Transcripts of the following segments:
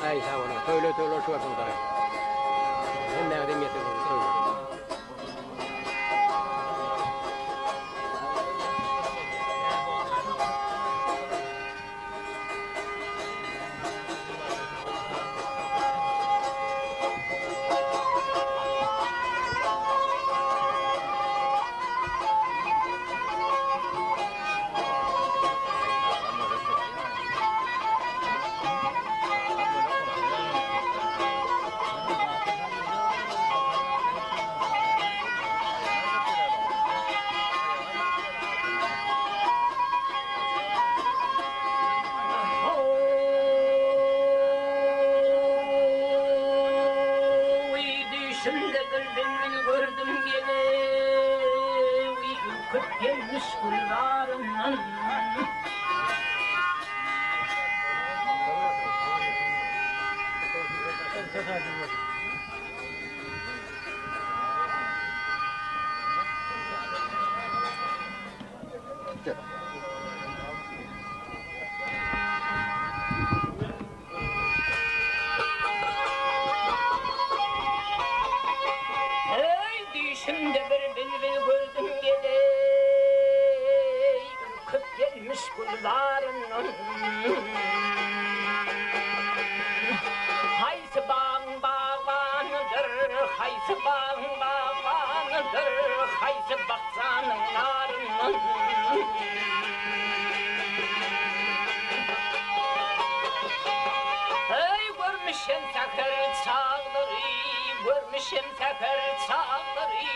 Aý sag boluň. Söýle söýle şu bersin Hudaý. Hemmäňize miýesser bolsun söýle. Düýşümde bir bilbil gördüm gelewi, Ürküp gelmiş gülzaryndan. Eý, düýşümde bir bilbil gördüm geleý, Ürküp gelmiş gülzaryndan. Haýsy bagyň bagbanydyr, haýsy bagyň bagbanydyr, Haýsy bakjanyň naryndan. Eý, görmüşem säher çaglary, Görmüşem säher çaglary,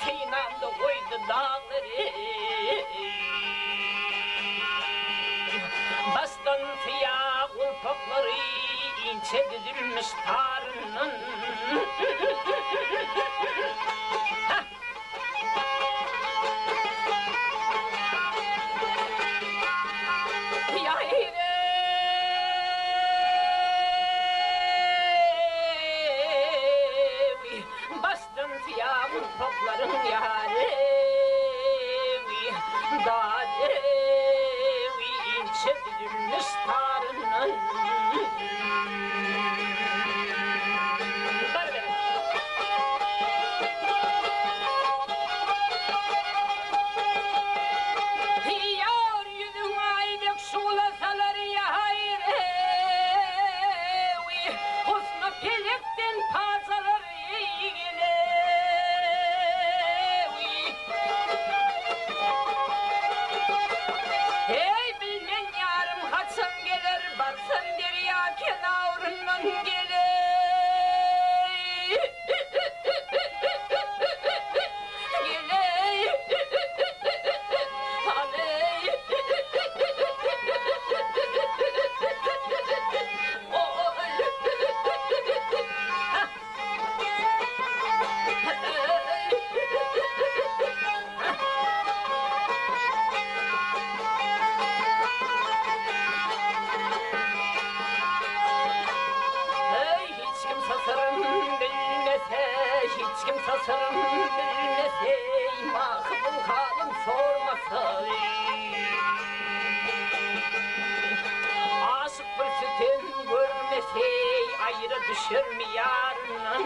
Synamda goýdy daglary. Başdan syýa gulpaklary, Inçe düzülmiş taryndan. Basdym syýa gursaklaryň ýary, Inçe düzülmiş taryndan. Ýar ýüzüň aý dek şugla salar ýaýrewi, Husny pelekden pajalar eý gelewi. Heý bilmen ýarym haçan geler, barsam derýa kenaryndan geleý. Hiç kimse syrym bilmese, hiç kimse syrym bilmese, Mahybyň halyn sormasa. Aşyk bir sütem görmese, aýra düşermi ýaryndan?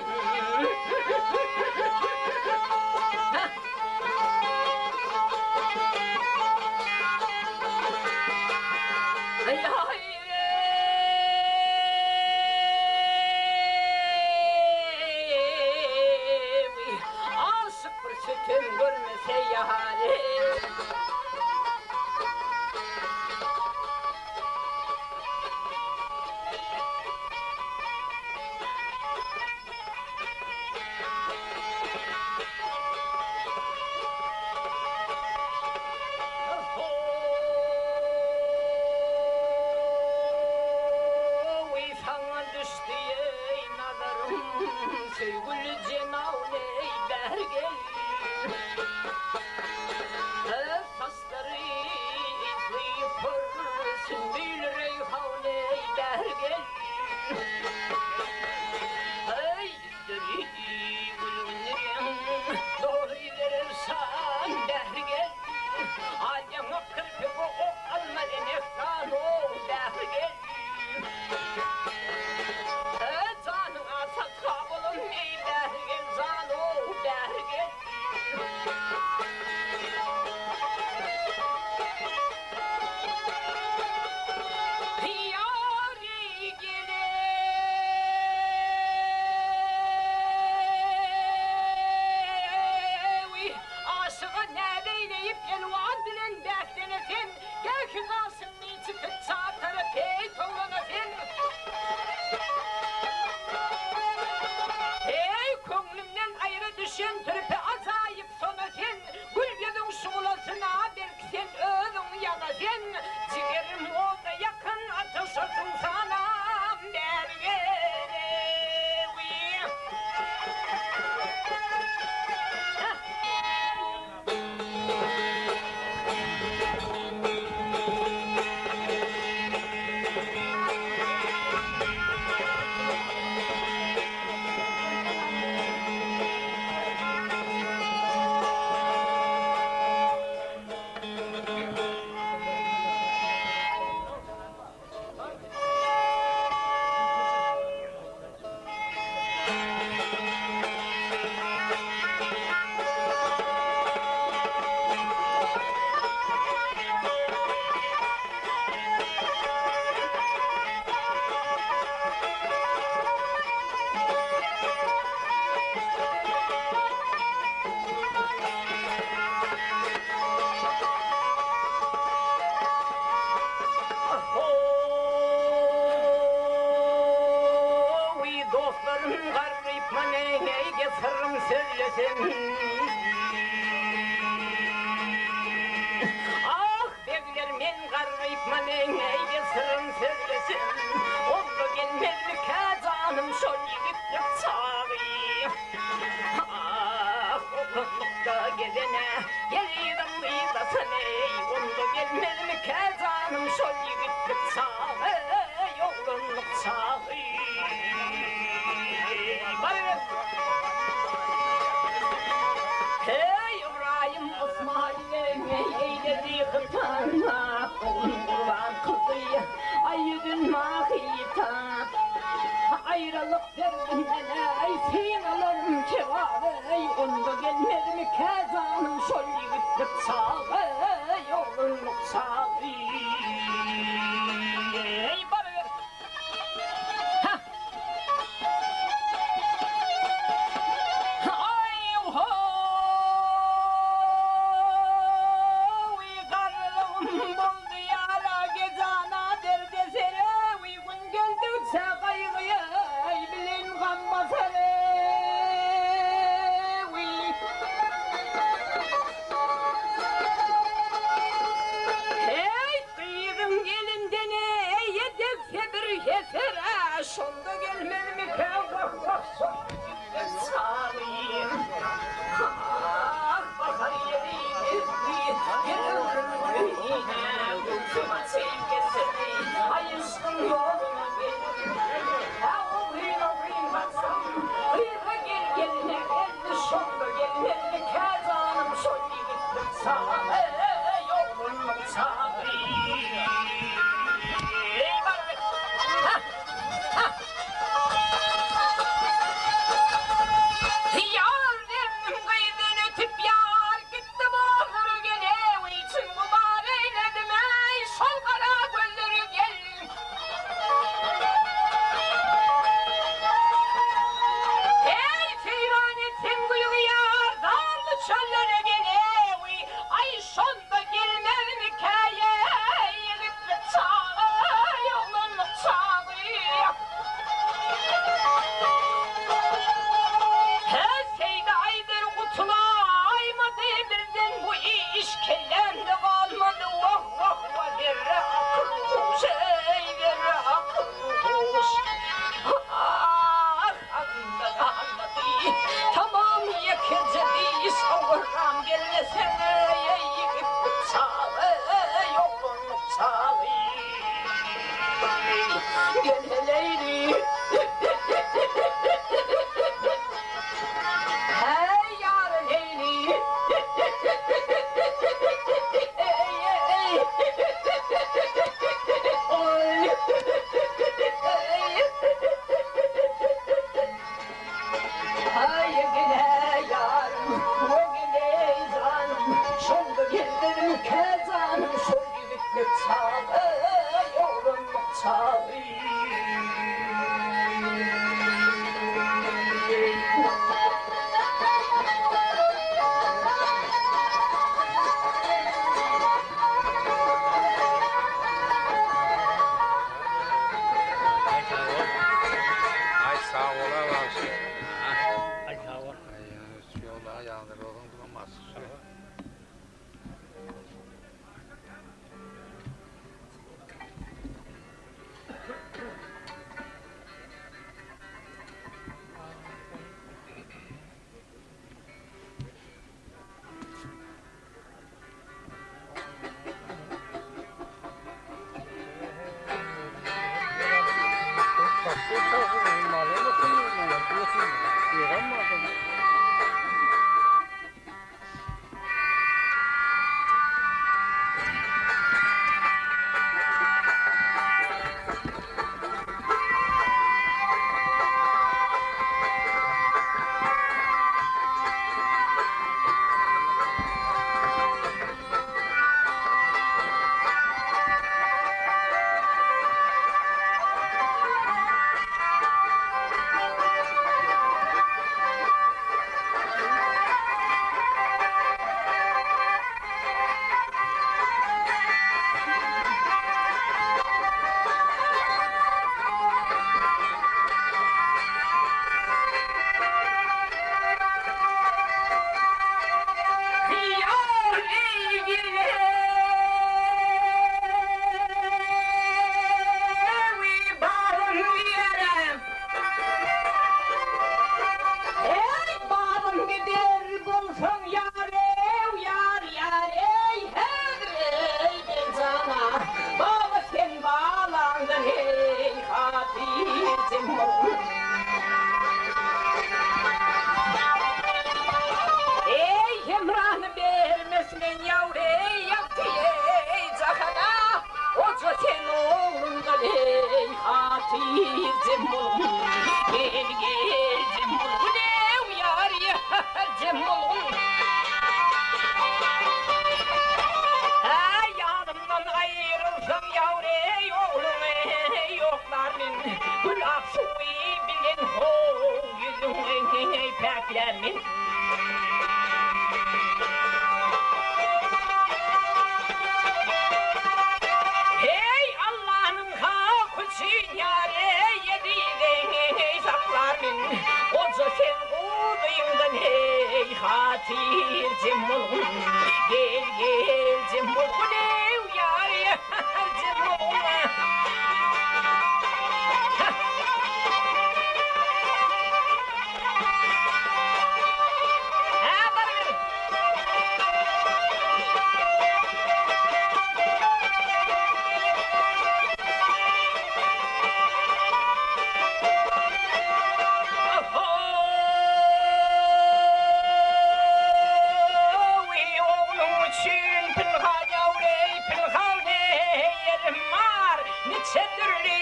Aşyk bir sütem görmese ýary. Ho-oý, saňa düşdi-eý nazarym, Söýgüli jenaw-eý, bäri gel. Saçlary sypyr, sümbül reýhan-eý, bäri gel. Ýüzleri gülgün reň, doly zerewşan, bäri gel. Al ýaňak kirpigi ok alma enekdan-ow, bäri gel. syrym sözlesem. Ah, begler, men garrypman, eý, syrym sözlesem. Onda gelmezmikä janym şol ýigitlik çagy. Ah, oglanlykda gezene, gel yzym yzlasam, eý, onda gelmezmikä janym şol ýigitlik çagy, oglanlyk çagy. Baryber. Heý, Ybraýym Ysmaýyl eýledi hytap, oglun gurban kyldy, aý ýüzün mahytap. Aýralyk derdinden eý, synalarym kebap eý, onda gelmezmikä janym şol ýigitlik çagy, oglanlyk çagy. Eý, baryber. Hah! Aý-ho-oý, garrylygym boldy ýara, gejana derdesere, gün geldikçe gaýgy bilen gam basar. Heý, gyzyň elinden degse bir heser-ä, şonda gelmezmikä, wah-wah, şol ýigitler çagyň. Ah, bahar ýeli esdi, gel ömrümiň öýüne, göwsüm açyp getirdi, aý yşkyň ýoluna geldim. Hä, ogryn-ogryn baksam, gyza gel, geline geldi, şonda gelmezmikä janym şol ýigitlik çagy, oglanlyk çagy. Eý, barybir. Hah, hah. Ýar derdim gyzdan ötüp ýar gitdi bozdur gele, Içim gubar eýledim eý, şol gara gözleri gel. Eý, seýran etseň gülgi ýar, darly çöllere gel, Aý, şonda gelmezmikä ýigitlik çagy, oglanlyk çagy. Hä, Seýdi aýdyr, gutulaýmady bizden bu iş, kellämde galmady, wah, wah, wah, zerre akyl huş, eý, zerre akyl huş. Ah, agzymda galmady, tamam ýekeje diş, owarram gelmeseň, eý, ýigitlik çagy, oglanlyk çagy. Gel heleýli. Häý, ýar Leýli. Eý, eý. Oý. Eý. Haý, gele ýarym, we gele janym, Şonda gelmezmikä janym, şol ýigitlik çagy, oglanlyk çagy. Aý sag bol. Aý sag bol a bagşy. Aý sag bol. Aý ýola ýagdyr bolsun duran basgy. Hatyrjem bolgun, Gel, gel, jem bolgun, ew, ýar, ýar, jem bolgun. Hä, ýanymdan aýrylsaň, ýawreý, ogluň, eý, ýoklar men. Gülap suwy bilen how ýüzüň, eý, päklär men. Heý, Allanyň haky üçin ýar eý, ezizeň saklar men. Goja sen guzyňdan eý, hatyr jem bolgun. Gel, gel, jem bolgun eý, ýar, ýar, jem bolgun. Hä, barybir. Ohoý, ogluň üçin pynhan ýawreý, pynhan ýerim bar, niçe dürli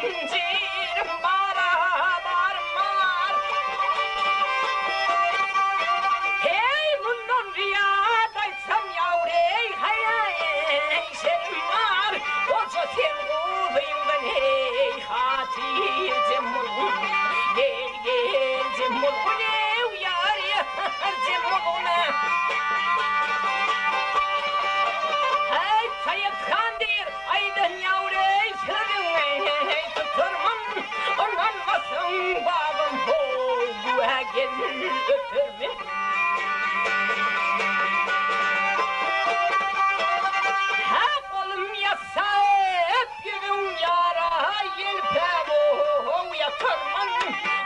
injirim bar-a, barym bar. Heý, mundan zyýat aýtsam ýawreý, haý-aý, şerim bar, goja sen guzyňdan, heý, hatyrjem bolgun, gel, gel, jem bolgun, ew, ýar, ýar, jem bolgun. Heý, Saýat han diýr, aýdan ýawreý sözüňi tutarmyn, ynanmasaň babam how, güwä gel, öpermen. Hä, golum ýatsa öp ýüzüň ýara ýelpäp how ýatarmyn,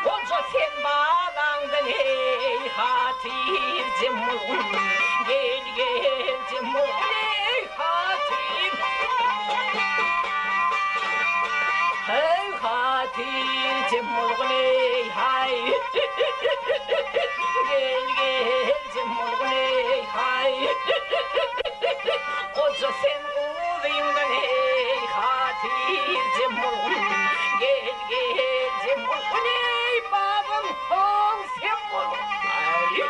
goja sen balaňdan eý hatyrjem bolgun, gel, gel, jem bolgun eý hatyr. Heý hatyrjem bolgun eý haý. Gel, gel, jem bolgun eý haý. Goja sen guzyňdan eý hatyrjem bolgun. Gel, gel, jem bolgun eý babam soň sem bolgun. Aý.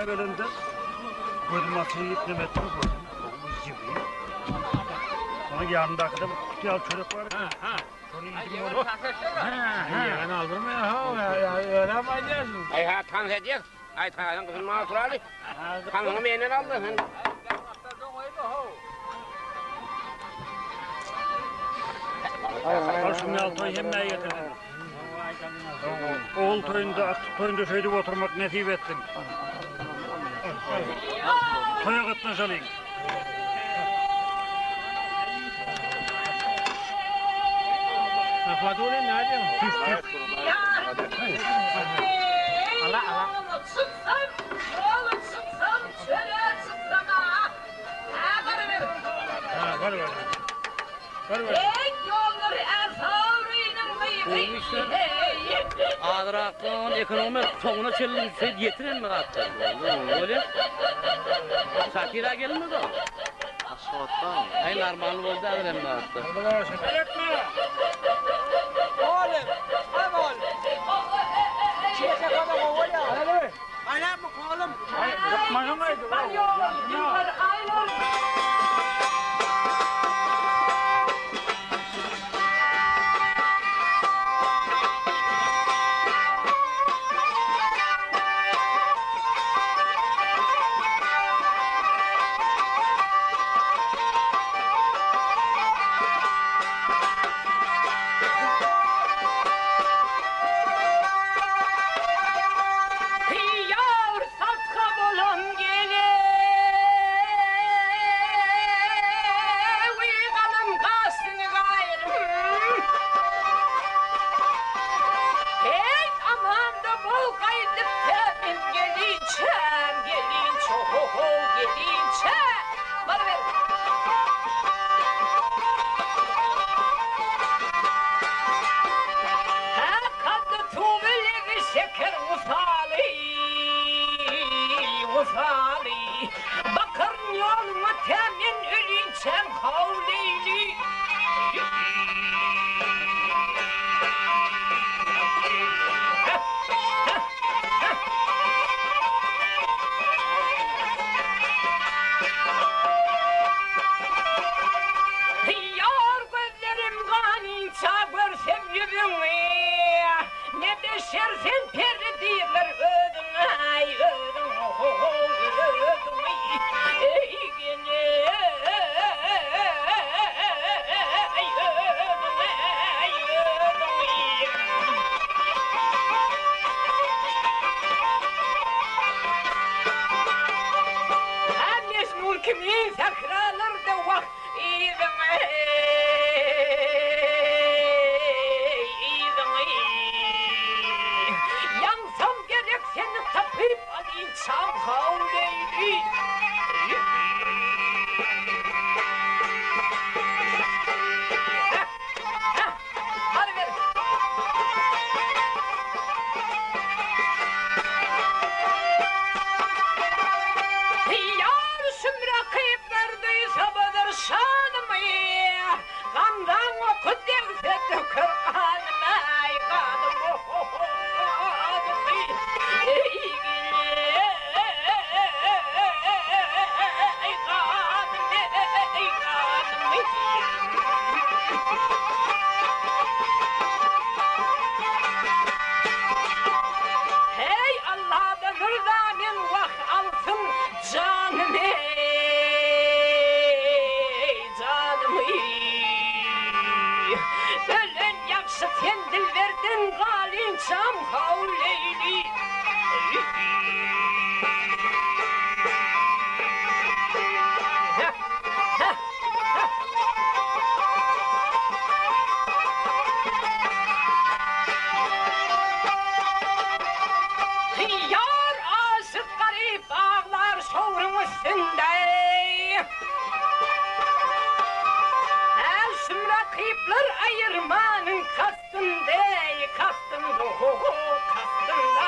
Gelende gözüm açyp neme etdim gördüm. Gibi. Onun yanındaki de bir kutu yalı çörek var. Ha ha. Şonu yedim onu. Ha ha. Ýa aldyrma ya ha. Ya öyle mi aýdýarsyň? Aý ha tans edýär. Aý taýyň gyzyn maňa suraly. Tansyňy menden aldy sen. Al şunu al toý hemmä getirdim. Oğul toýunda, aktyk toýunda şeýdip oturmak nesip etsin. Toýa gatnaşalyň. Ahmet nädýäň? Allah Allah. Çyksam, ýola çyksam, çöle çyksam ha. Ha, barybir. Ha, bar bar. Bar bar. Ey ýollar Ärsawrynyň gyzy. Hey. Azrakdan ekonomi soňuna çenli şey ýetiren mi gatda? Öyle. Şakira gelmedi o. Aşgabatdan. Ay normal boldy azar hem gatda. Oğlum, hadi oğlum. Çiğe kadar oğlum. Ana bu oğlum. Bar ýol, ýyllar aýlar. Ýar satga bolan gelin. kimin sähralarda wah yzyňy, yzyňy. Ýansam gerek seni tapyp alynçam haw Leýli. Ýar şum rakyplar duýsa bozar şanymy, Gamzaň oky degse döker ganymy, Aý ganym oh-oh-oh ganymy, Eý ganym, eý ganymy. Heý Alladan rza men wah alsyn janymy janymy Ölen ýagşy sen dilberden galynçam haw Leýli. Ýar aşyk garyp aglar şowruň üstünde. Är şum rakyplar aýyrmanyň kastynda, kastynda, ho-ho, kastynda.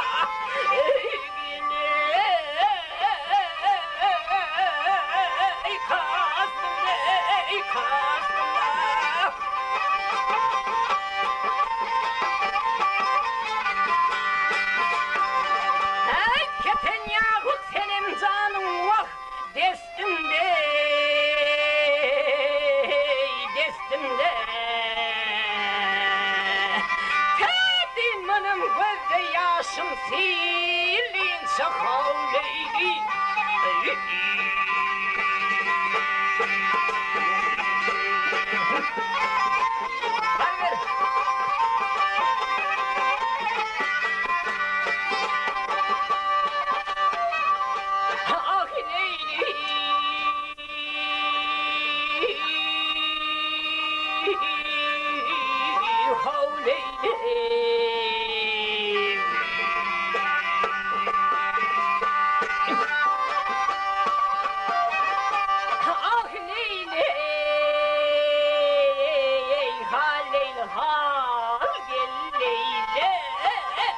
Ýaşym silinçe howleýli. Ah Leýli. How Leýli. Ah Leýli, ha Leýli, hal gel Leýli, gel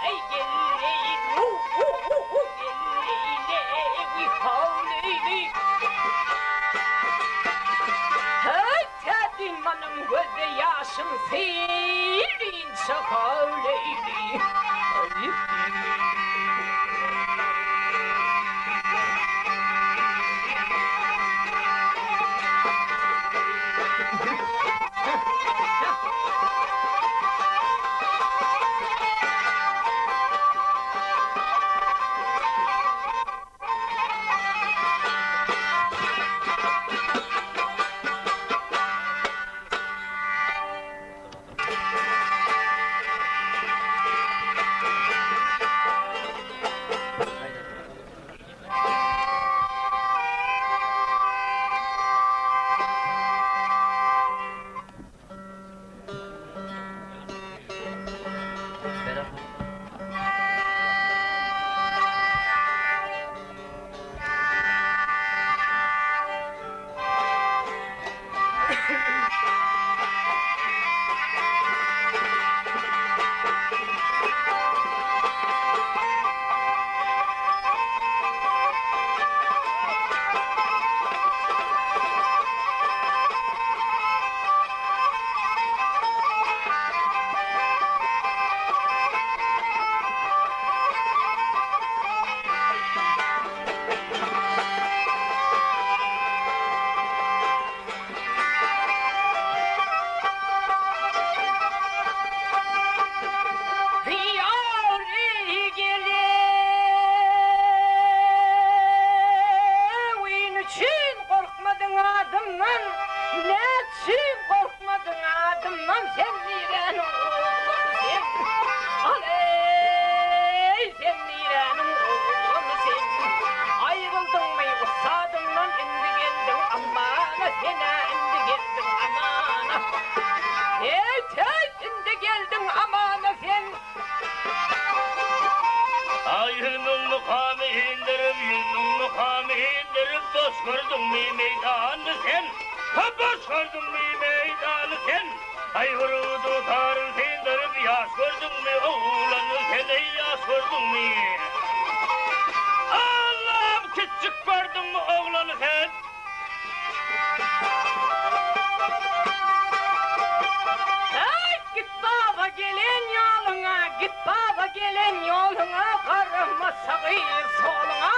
Leýli, gel Leýli, how Leýli. Heý, tädin manyň gözde ýaşym silinçe how Leýli. Ýary gelewin üçin gorkmadyň adymdan, Näçün gorkmadyň adymdan, sen niräniň oglany sen? Al-eý, sen niräniň oglany sen? Aýryldyňmy ussadyňdan, indi gel. Boş gördüňmi meýdany sen? Ha boş gördüňmi meýdany sen? Aý bir dutaryn syndyryp ýaş gördüňmi oglany sen eý ýaş gördüňmi? Allam kiçjik gördüňmi oglany sen? Häýt git baba gelen ýoluňa git baba gelen ýoluňa garama sagy soluňa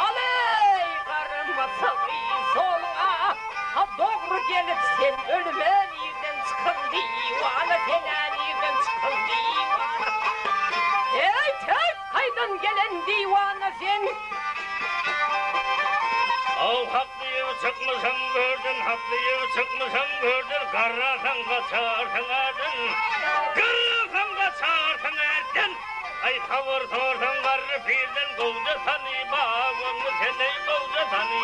aleý garama sagy soluňa ha dogry gelip sen ölüme nirden çykan diwana senä nirden çykan diwana Häýt häýt kaýdan gelen diwana sen. Aw haklyýew çykmyşam görden haklyýew çykmyşam görden garrasaň gaçarsyň ärden garrasaň gaçarsyň ärden aý habar sorsaň garry pirden gowja tany babaňy sen eý gowja tany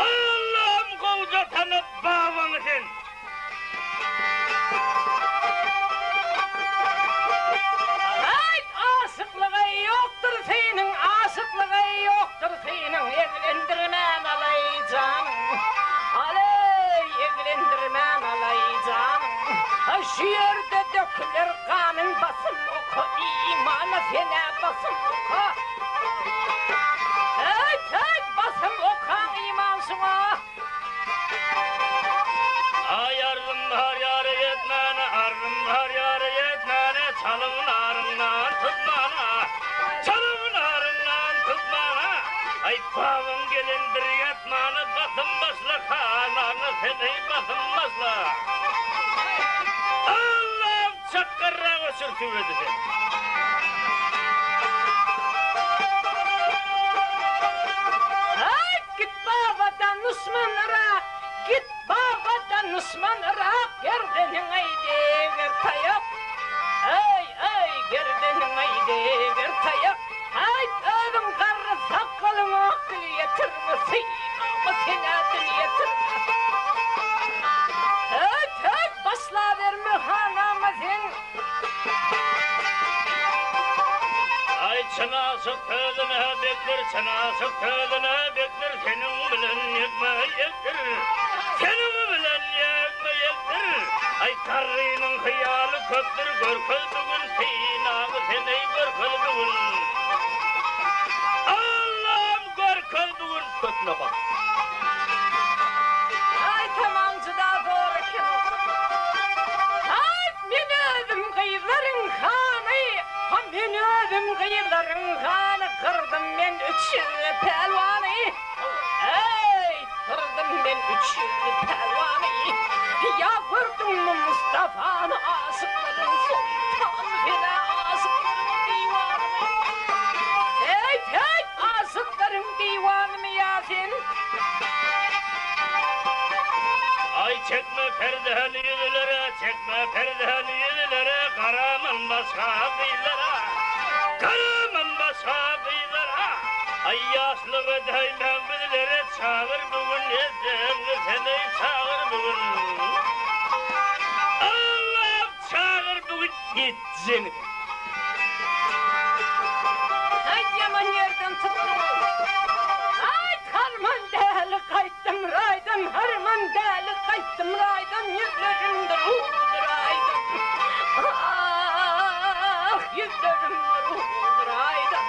Allam gowja tany babaňy sen. Aýt, aşyklygy ýokdur seniň, aşyklygy ýokdur seniň, eglendirmän alaý janyň, alaý, eglendirmän alaý janyň. Şu ýerde döküler ganyň basym oka, imana sen-ä basym oka. Aýt, aýt, basym okaň iman şuňa. Aý arzym bar ýara ýetmäne, arzym bar ýara ýetmäne, Çalyň naryňdan tutmana, çalyň naryňdan tutmana. Aý babaň gelendir ýatmana, basym başla hanaňa sen eý basym başla. Allam çakgarrak öçür tüwedi sen. Aý git Baba danyşman yrak, git baba danyşman yrak, gerdeniňe deger taýak. Aý, aý, gerdeniňe deger taýak. Aýt, özüň garry sakgalyň ak dil ýetirme, synagma sen-ä dil ýetirme. Aýt, aýt, başlaberme hanama sen. Aý, çyn aşyk özüne bekdir, çyn aşyk özüne bekdir, seniň bilen ýekme-ýekdir, seniň bilen ýekme-ýekdir. Aý, garrynyň hyýaly köpdür, görkez bu gün synagy sen, eý, görkez bu gün. Allam, görkez bu gün köp nokat. Aý, tamam, juda zor eken-ow. Aýt, men özüm gyzlaryň hany, ha men özüm gyzlaryň hany, gyrdym men üç ýüzli pälwany, eý, gyrdym men üç ýüzli pälwany, ýa gördüňmi Mustafany, aşyklaryň soltany, sen-ä aşyklaryň diwanymy, heýt, heýt, aşyklaryň diwanymy ýa sen? Aý çekme perdäni ýüzlere, çekme perdäni ýüzlere, Garaman başga gyzlara, garaman başga gyzlara. Aý ýaşlyk edäýmäň bizlere, çagyr bu gün ejeňi sen eý çagyr bu gün. Allam çagyr bu gün ejeňi sen. Aý ýaman ýerden tutduň-ow. Aýt harman däli gaýtdym raýdan harman däli gaýtdym raýdan ýüzlerimdir uwdur aýdan. Ah ýüzlerimdir uwdur aýdan.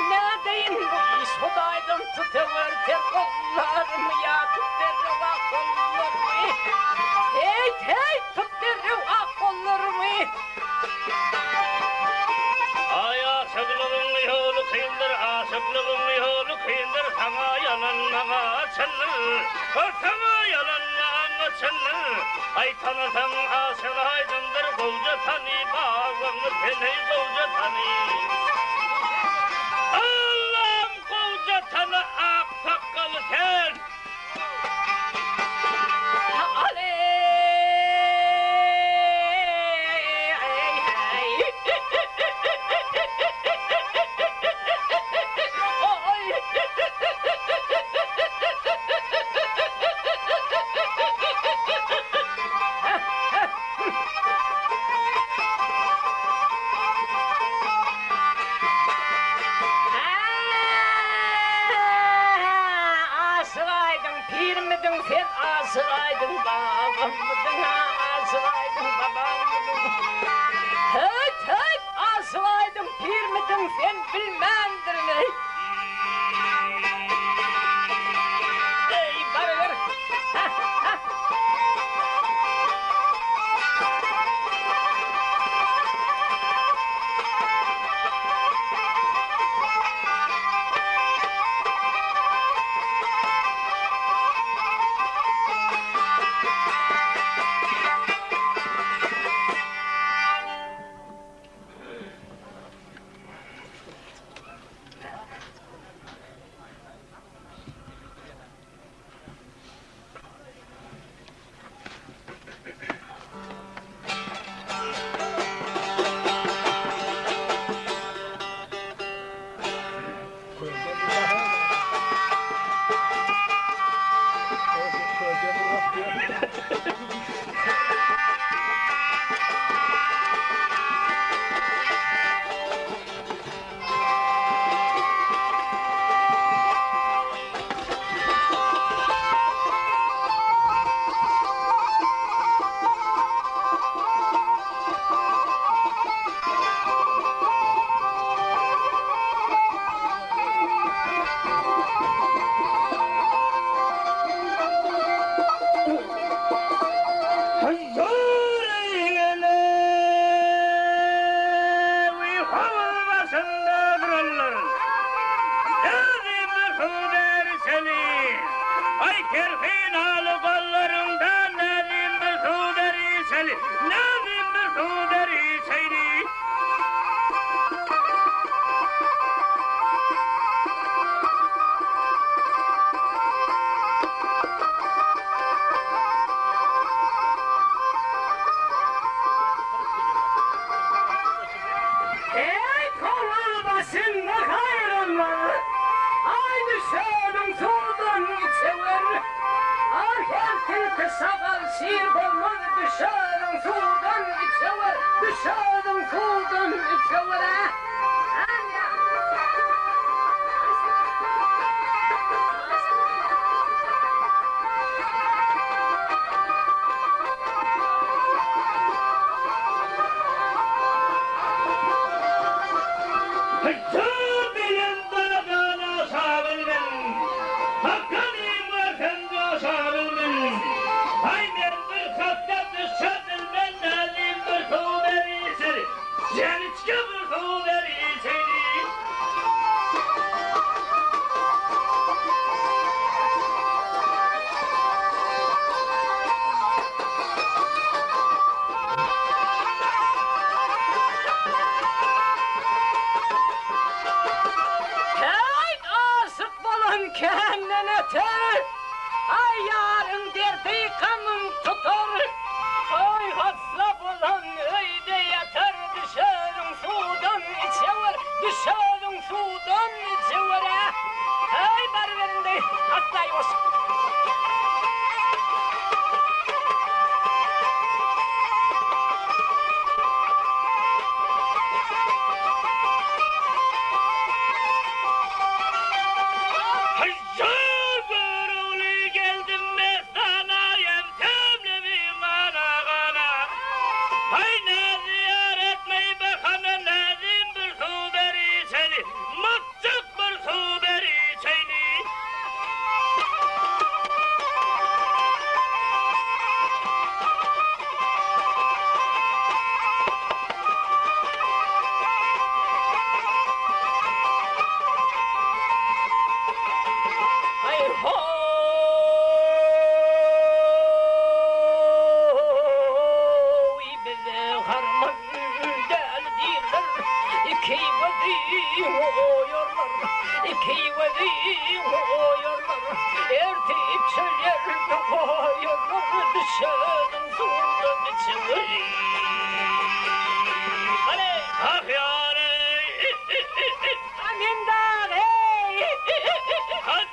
Nädeýin bu iş hudaýdan tutuwer ter gollarymy ýa tut derrew ak gollarymy. Heýt heýt tut derrew ak gollarymy. Aý aşyklygyň ýoly kyndyr, aşyklygyň ýoly kyndyr, Saňa ýalan maňa çyndyr, saňa ýalan maňa çyndyr. Aý tanasaň aşyk aýdyňdyr, gowja tany babaňy sen eý gowja tany. Allam gowja tany ak sakgaly sen. Aşyk Aýdyň babammydyň, Aşyk Aýdyň babammydyň? Höýt, höýt, Aşyk Aýdyň pirmidiň sen bilmändirin, eý. Eý, baryber. Hah, hah. Eý, kowal başynda haýranlar, Aý düşeniň suwdan içewer. Ah, her tilki şagal şir bolmaz, Düşeniň suwdan içewer, Düşeniň suwdan içewer. Hüzzur bilen dagdan aşabilmen, Hakka diýip görsem joşabilmen. Aý men bir hatda düşebilmen, Näzim bir suw berişeli, Jeniçge bir suw berişeli. Heý, aşyk bolan känden öter, Aý, ýaryň derdi gamyn tutar. Aý, hassa bolan öýde ýatar, Düşerin suwdan içewer, Düşerin suwdan içewer-ä. Heý, baryberiň-de, atlaý goşup. Hajjar Görogly geldim mestana, Ýemsemlimi gana-gana. Haý, näzi ýar etmeý bahana, Näzim bir suw ber içeli, Mytjyk bir suw ber içeýli. Aý-ho-oý, bize harman däl diýrler, Iki gözi oýarlar, iki gözi oýarlar, Ertip çöl ýerde goýarlar, Düşeniň suwdan içer. Ah ýar-eý! Men dagy-eý!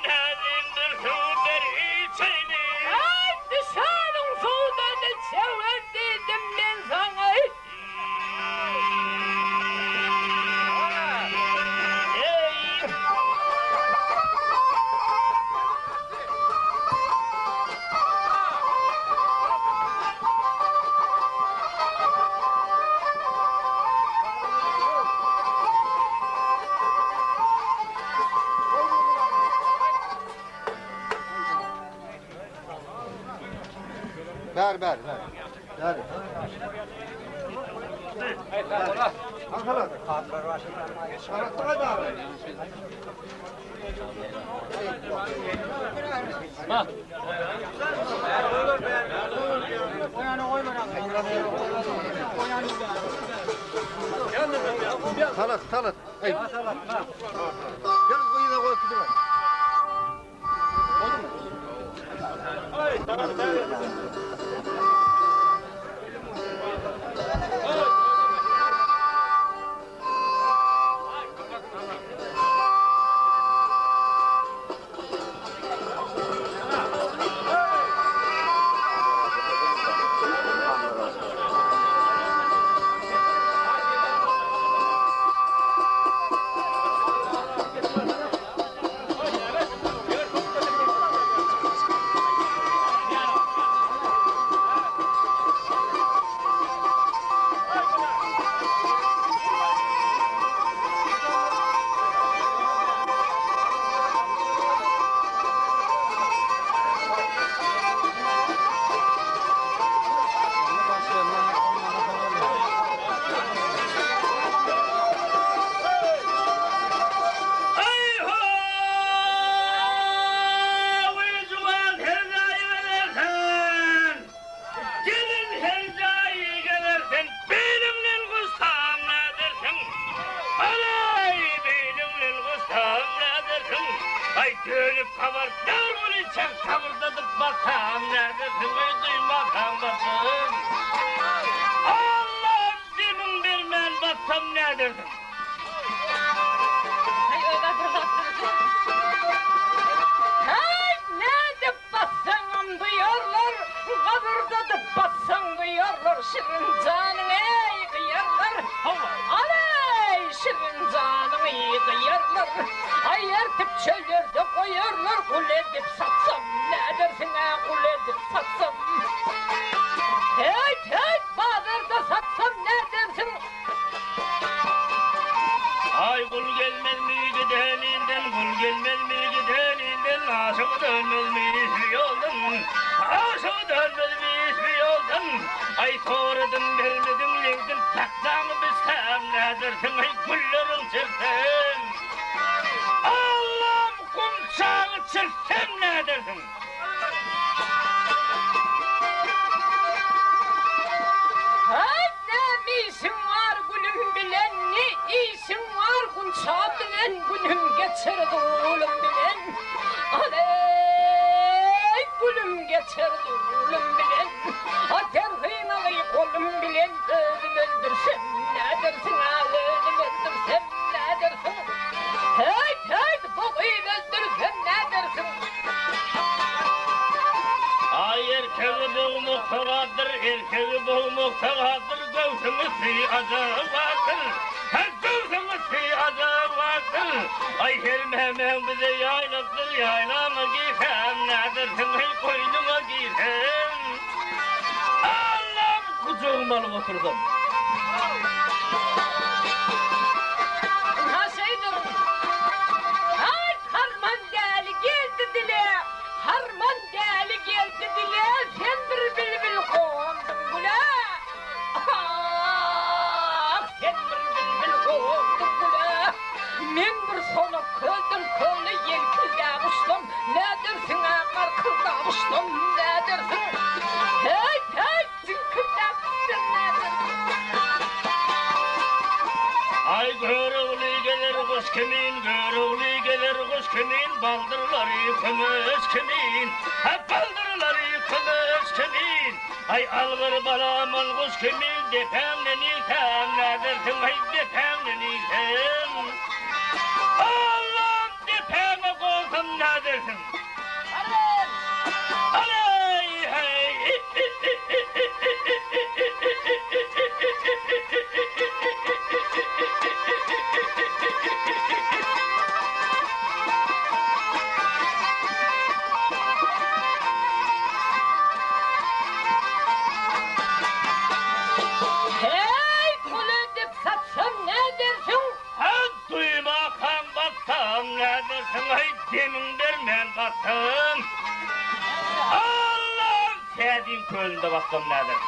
Näzim bir suw ber içeýli. Aý, düşeniň suwdan içewer diýdim men saňa. Eý! Bäri, bäri, bäri. Bäri. Talat, talat. Ey. Gel yine koy gidiver. Eý-ho! Juwan her jaýy gelersen, Gelin her jaýy gelersen, Biliňden gusam nädersiň? Aleý, biliňden gusam nädersiň? Aý, dönüp habar ber welin, Gabyrdadyp bassam nädersiň? Eý, duýmasam bassam. Allam demiň bermän bassam nädersiň? Haý, öz-ä bir zat Haý, nädip bassaňam duýarlar, Gabyrdadyp bassaň duýarlar, Şirin janyňy gyýarlar. Aleý, şirin janyňy gyýarlar. Aý, ertip çöllerde goýarlar, Gul edip satsam nädersiň-ä, gul edip satsam. Heýt, heýt, bazarda satsam nädersiň? Aý gul gelmezmi giden ilden, gul gelmezmi giden ilden, Aşyk dönmezmi şu ýoldan, aşyk dönmezmi şu ýoldan. Aý soradym bermediň leňdin, sakjaňy bilsem nädersiň, aý gülleriň çirsem. Allam gumçagy çirsem nädersiň. Haý näme işiň bar gülüm bilen ne işiň bar gunça bilen günüm geçer zulum bilen Aleý gülüm geçer zulum bilen A terhinaly golum bilen özüm öldürsem nädersiň a özüm öldürsem nädersiň Heýt heýt bu gyzy öldürsem nädersiň. Aý erkegi bogmak sogapdyr, erkegi bogmak sogapdyr, göwsüň üsti ajabatdyr, hä göwsüň üsti ajabatdyr. Aý her mämäň bize ýaýlapdyr, ýaýlama girsem nädersiň, heý goýnuňa girsem. Allam gujagyma alyp otursam. Ynha şeýdip, Haý Harman däli geldi dile, Harman däli geldi dile, Sen bir bilbil gonduň güle, Ah, sen bir bilbil gonduň güle. Men bir sona kölden köle ýelkildäp uçsam, Nädersiň-ä garkyldap uçsam, nädersiň? Heý, heý, jiňkildäp gitsem nädersiň? Aý, Görogly geler guş kimin, Görogly geler guş kimin, Baldyrlary kümüş kimin, Ha, baldyrlary kümüş kimin. Aý, algyr balam ol guş kimin, Depäňden ilsem nädersiň, Aý, depäňden ilsem. Allam, depäňe gonsam nädersiň? Heý, gul edip satsam nädersiň? Duýmakaň batsam nädersiň, aý, demiň bermän batsam. Allam! Täjiň kölünde batsam näder?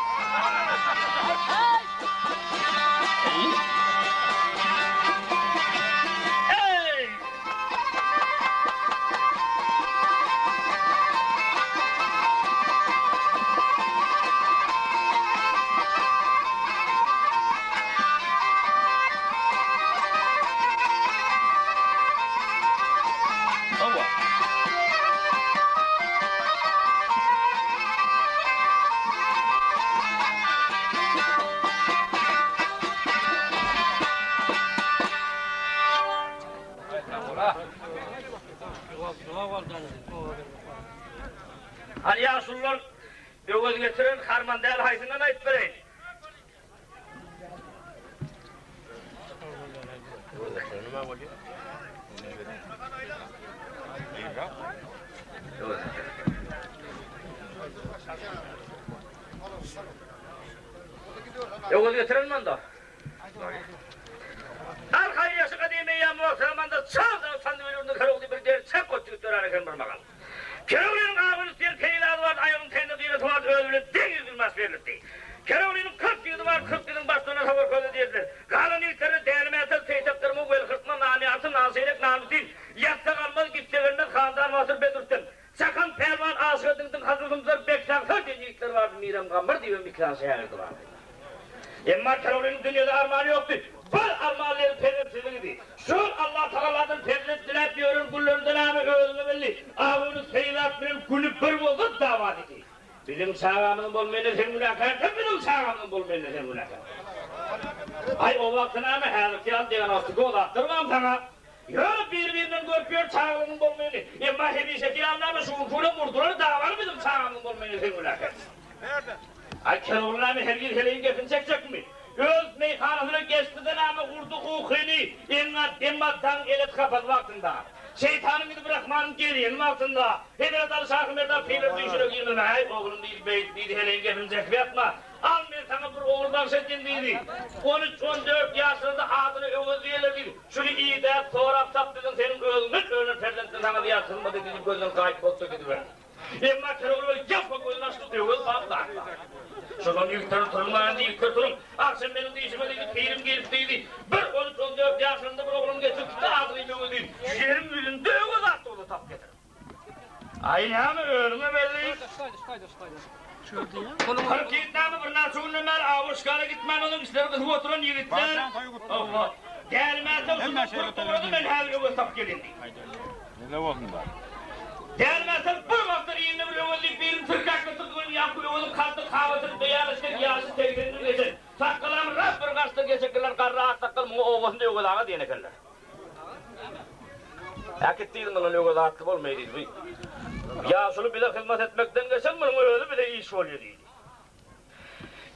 Eý! Hawa. Hany ýaşulular, Öwez getiren harman däl haýsyndan aýdyp bereýin? Öwez getiren manda. Al haýyr gadymy eýýam wagt zamanda çal dagy Çandybil ýurdunda Kerogly bir gerçek goç ýigit dörän eken bir mahal. Keroglynyň agyny diýen peýlady bardy, aýagynyň teýinde gyraty bardy, özi bilen deň ýüzülmaz berlipdi. Keroglynyň 40 ýigidi bar, 40 ýigidiň baştutanyna Sapar köze diýerdiler. Galan ýigitlerine Däli Mätel, Seýtek Gyrmyk, Weli Hyrtma, Nany Ýarty, Nan Seýrek, Nan Bütin, Ýatsa galmaz, gitse gelmez, Handan batyr, Bedrüstem, Çakan pälwan, Aşyga diňdiň, Hajy Zumzar, Bek Sagsar diýen ýigitler bardy, Mirem Gammar diýibem iki sany şägirdi bardy. Emma Keroglynyň dünýede armany ýokdy. Bir armanly ýeri perzentsizligidi. Şol Allatagaladan perzent diläp ýören günlerinde näme özüňe belli, Aguny Seýlat bilen güni bir bolsa dawadydy. Biziň çagamyzyň bolmaýanyna sen günäkär, sen biziň çagamyzyň bolmaýanyna sen günäkär. Aý, o wagtda näme häzirki ýaly diagnostika o zatlar barmy saňa? Ýöne bir-birinden görüp ýör çagalygynyň bolmaýanyny. Emma hemişeki ýaly näme şu günki günem urdular dawany biziň çagamyzyň bolmaýanyna sen günäkär. Aý, Kerogly näme hergiz heleýiň gepini çekjekmi? Öz meýhanasyna geçdi-de näme urdy ukyny, emma emma daň elet kapan wagtynda, şeýtanyň gidip Rahmanyň gelýän wagtynda, Hezret Aly Şahy Merdan pygamber düýşüne girmedi, Äý, oglum diýdi, beýdip diýdi, heleýiň gepini çekip ýatma. Al, men saňa bir ogul bagş etdim diýdi. On üç, on dört ýaşlarynda adyna Öwez diýerler diýdi. Şuny idäp, sorap tap biziň seniň özüňden önen perzentden saňa zyýat hyzmat edýin diýip gözden gaýyp bolupdyr gidiberdi. Emma Kerogly ýapba gözüni açdy, Öwez bar zat bar. Şondan ýigitler turuň maňa diýip, ýigitler turuň. Agşam meniň düýşüme diýdi, pirim gelip diýdi. Bir on üç, on dört ýaşlarynda bir oglan getirip tutdy, adyny Öwez diýdi. Ýeriň ýüzünde Öwez atly oglan tapyp getir. Aý näme özüňe belli. 40 ýigit näme bir näçe günden bäri awa şikara gitmän onuň işleri gysyp oturan ýigitler. Hawa. Däli Mätew şundan turup ugrady men häzir Öwez tapyp gelin diýdi. Däli Mätew bir wagtlar ilinde bir Öwez diýip birini tirkäp getirdi welin ýaňky Öweziň kaddy kamatyny beýan etsek ýaşy segsenden geçen sakgalam ras bir gaçda geçekenler garry aksakgal muňa obasynda Öwez aga diýen ekenler. Äkit diýdi, mundan öwez atly bolmaý diýdi. Bu ýaşuly bize hyzmat etmekden geçen, munuň özi bize iş bolýa diýdi.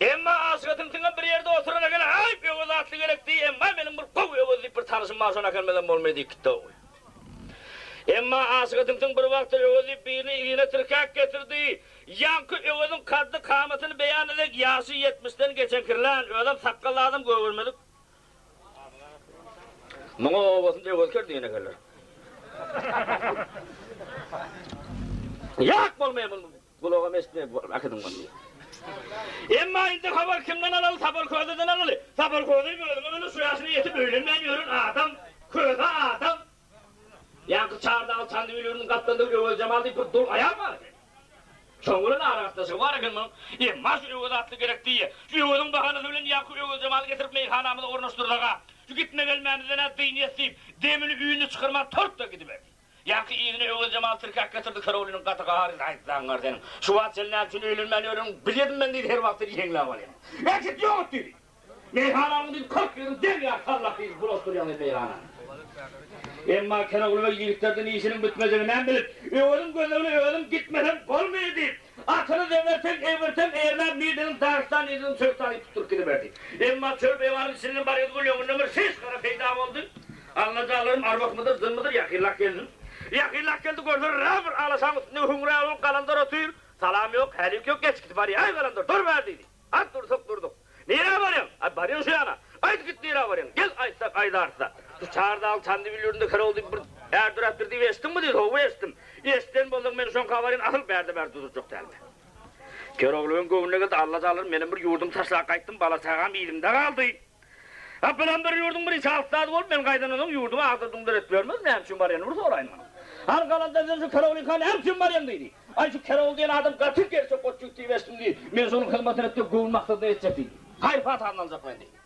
Emma Aşyk Etiňtiňem bir ýerde oturan eken, Aý, öwez atly gerek diý, emma meniň bir gowy öwez diýip bir tanyşym bar, şony äkelmesem bolmaý diýip gitdi. Emma Aşyk Etiňtiň bir wagtlar öwez diýip birini yzyna tirkäk getirdi. Ýaňky öweziň kaddy-kamatyny beýan edek, ýaşy ýetmişden geçeňkirlän, özem sakgally adam gögermedik. Muňa obasynda Öwezker diýen ekenler. Ýak bolmaýar muny gulagam eşitmeýär äkidiň muny diýip. Emma indi habar kimden alaly Sapar Közeden alaly. Sapar Köze özüňe öli şu ýaşyna ýetip öýlenmän ýören adam. Köze adam. Ýaňky Çardagyl Çandybilüriniň gapdalynda Öwezjemal diýip bir dul aýal bar eken. Şoň bilen aragatnaşygy bar eken munuň. Emma şu Öwez atly gerek diýýä. Şu Öweziň bahanasy bilen ýaňky Öwezjemaly getirip meýhanamyza ornaşdyrsak-a, şu gitme-gelmämizden-ä dynýas diýip, demini-üýnüni çykarman turdy-da gidiberdi. Ýaňky yzyna Öwezjemaly tirkäk getirdi, Keroglynyň gaty gahary geldi, Aý, zaňňar seniň, şu wagt sen näme üçin öýlenmän ýöreniňi bilýärdim men diýdi, her wagt seni ýeňläp alýan. Äkit, ýok et diýdi. Meýhananyň diýdi 40 ýeriň deň ýary sallap diýdi bulaşdyrýaň diýdi meýhanany. Emma Kerogly beg ýigitlerden işiniň bitmejegini näme bilip, Öweziň gözlegine özüm gitmesem bolmaýar diýip, atyny zebertem, ebertem eýerläp nirdenim Dagystan nirdenim Çölüstan diýip tutduryp gidiberdi. Emma çöl beýewanyň içinden barýardy gül öňünde bir şiş gara peýda boldy. Alla janlarym arwahmydyr, jynmydyr ýakynlap geldim. Ýakynlap geldi görse bir alaşaň üstünde hüňrä bolup galandar otyr. Salam ýok, hälik ýok, geç gidip barýar. Aý galandar dur bäri diýdi. At dursak durduk. Nirä barýaň? Aý, barýan şu ýana. Aýt git nirä barýaň? Gel aýtsak aýdarys-da. Şu Çardagyň Çandybil ýurdunda Kerol diýip bir är döräpdir diýip eşitdiňmi diýdi. Hawa, eşitdim. Eşiden bolsaň men şoňka barýan, asyl bärde-bärde durjak dälmi? Keroglynyň göwnüne geldi, Alla jalar, menem bir ýurdumy taşlap gaýtdym, bala-çagam yzymda galdy. A bulam bir ýurduň bir içalysy zady bolup, men gaýdandan soň ýurdumy agdyr-düňder edip ýörmez, näme üçin barýanyny bir soraýyn munuň. Hany galandan sen şu Keroglyňka näme üçin barýaň diýdi. Aý şu Kerogly diýen adam gaty gerçek goç ýigit diýip eşitdim diýdi. Men şonuň hyzmatyny etjek, göwün maksadyna ýetjek diýdi. Haýyr-patasyny aljak men diýdi.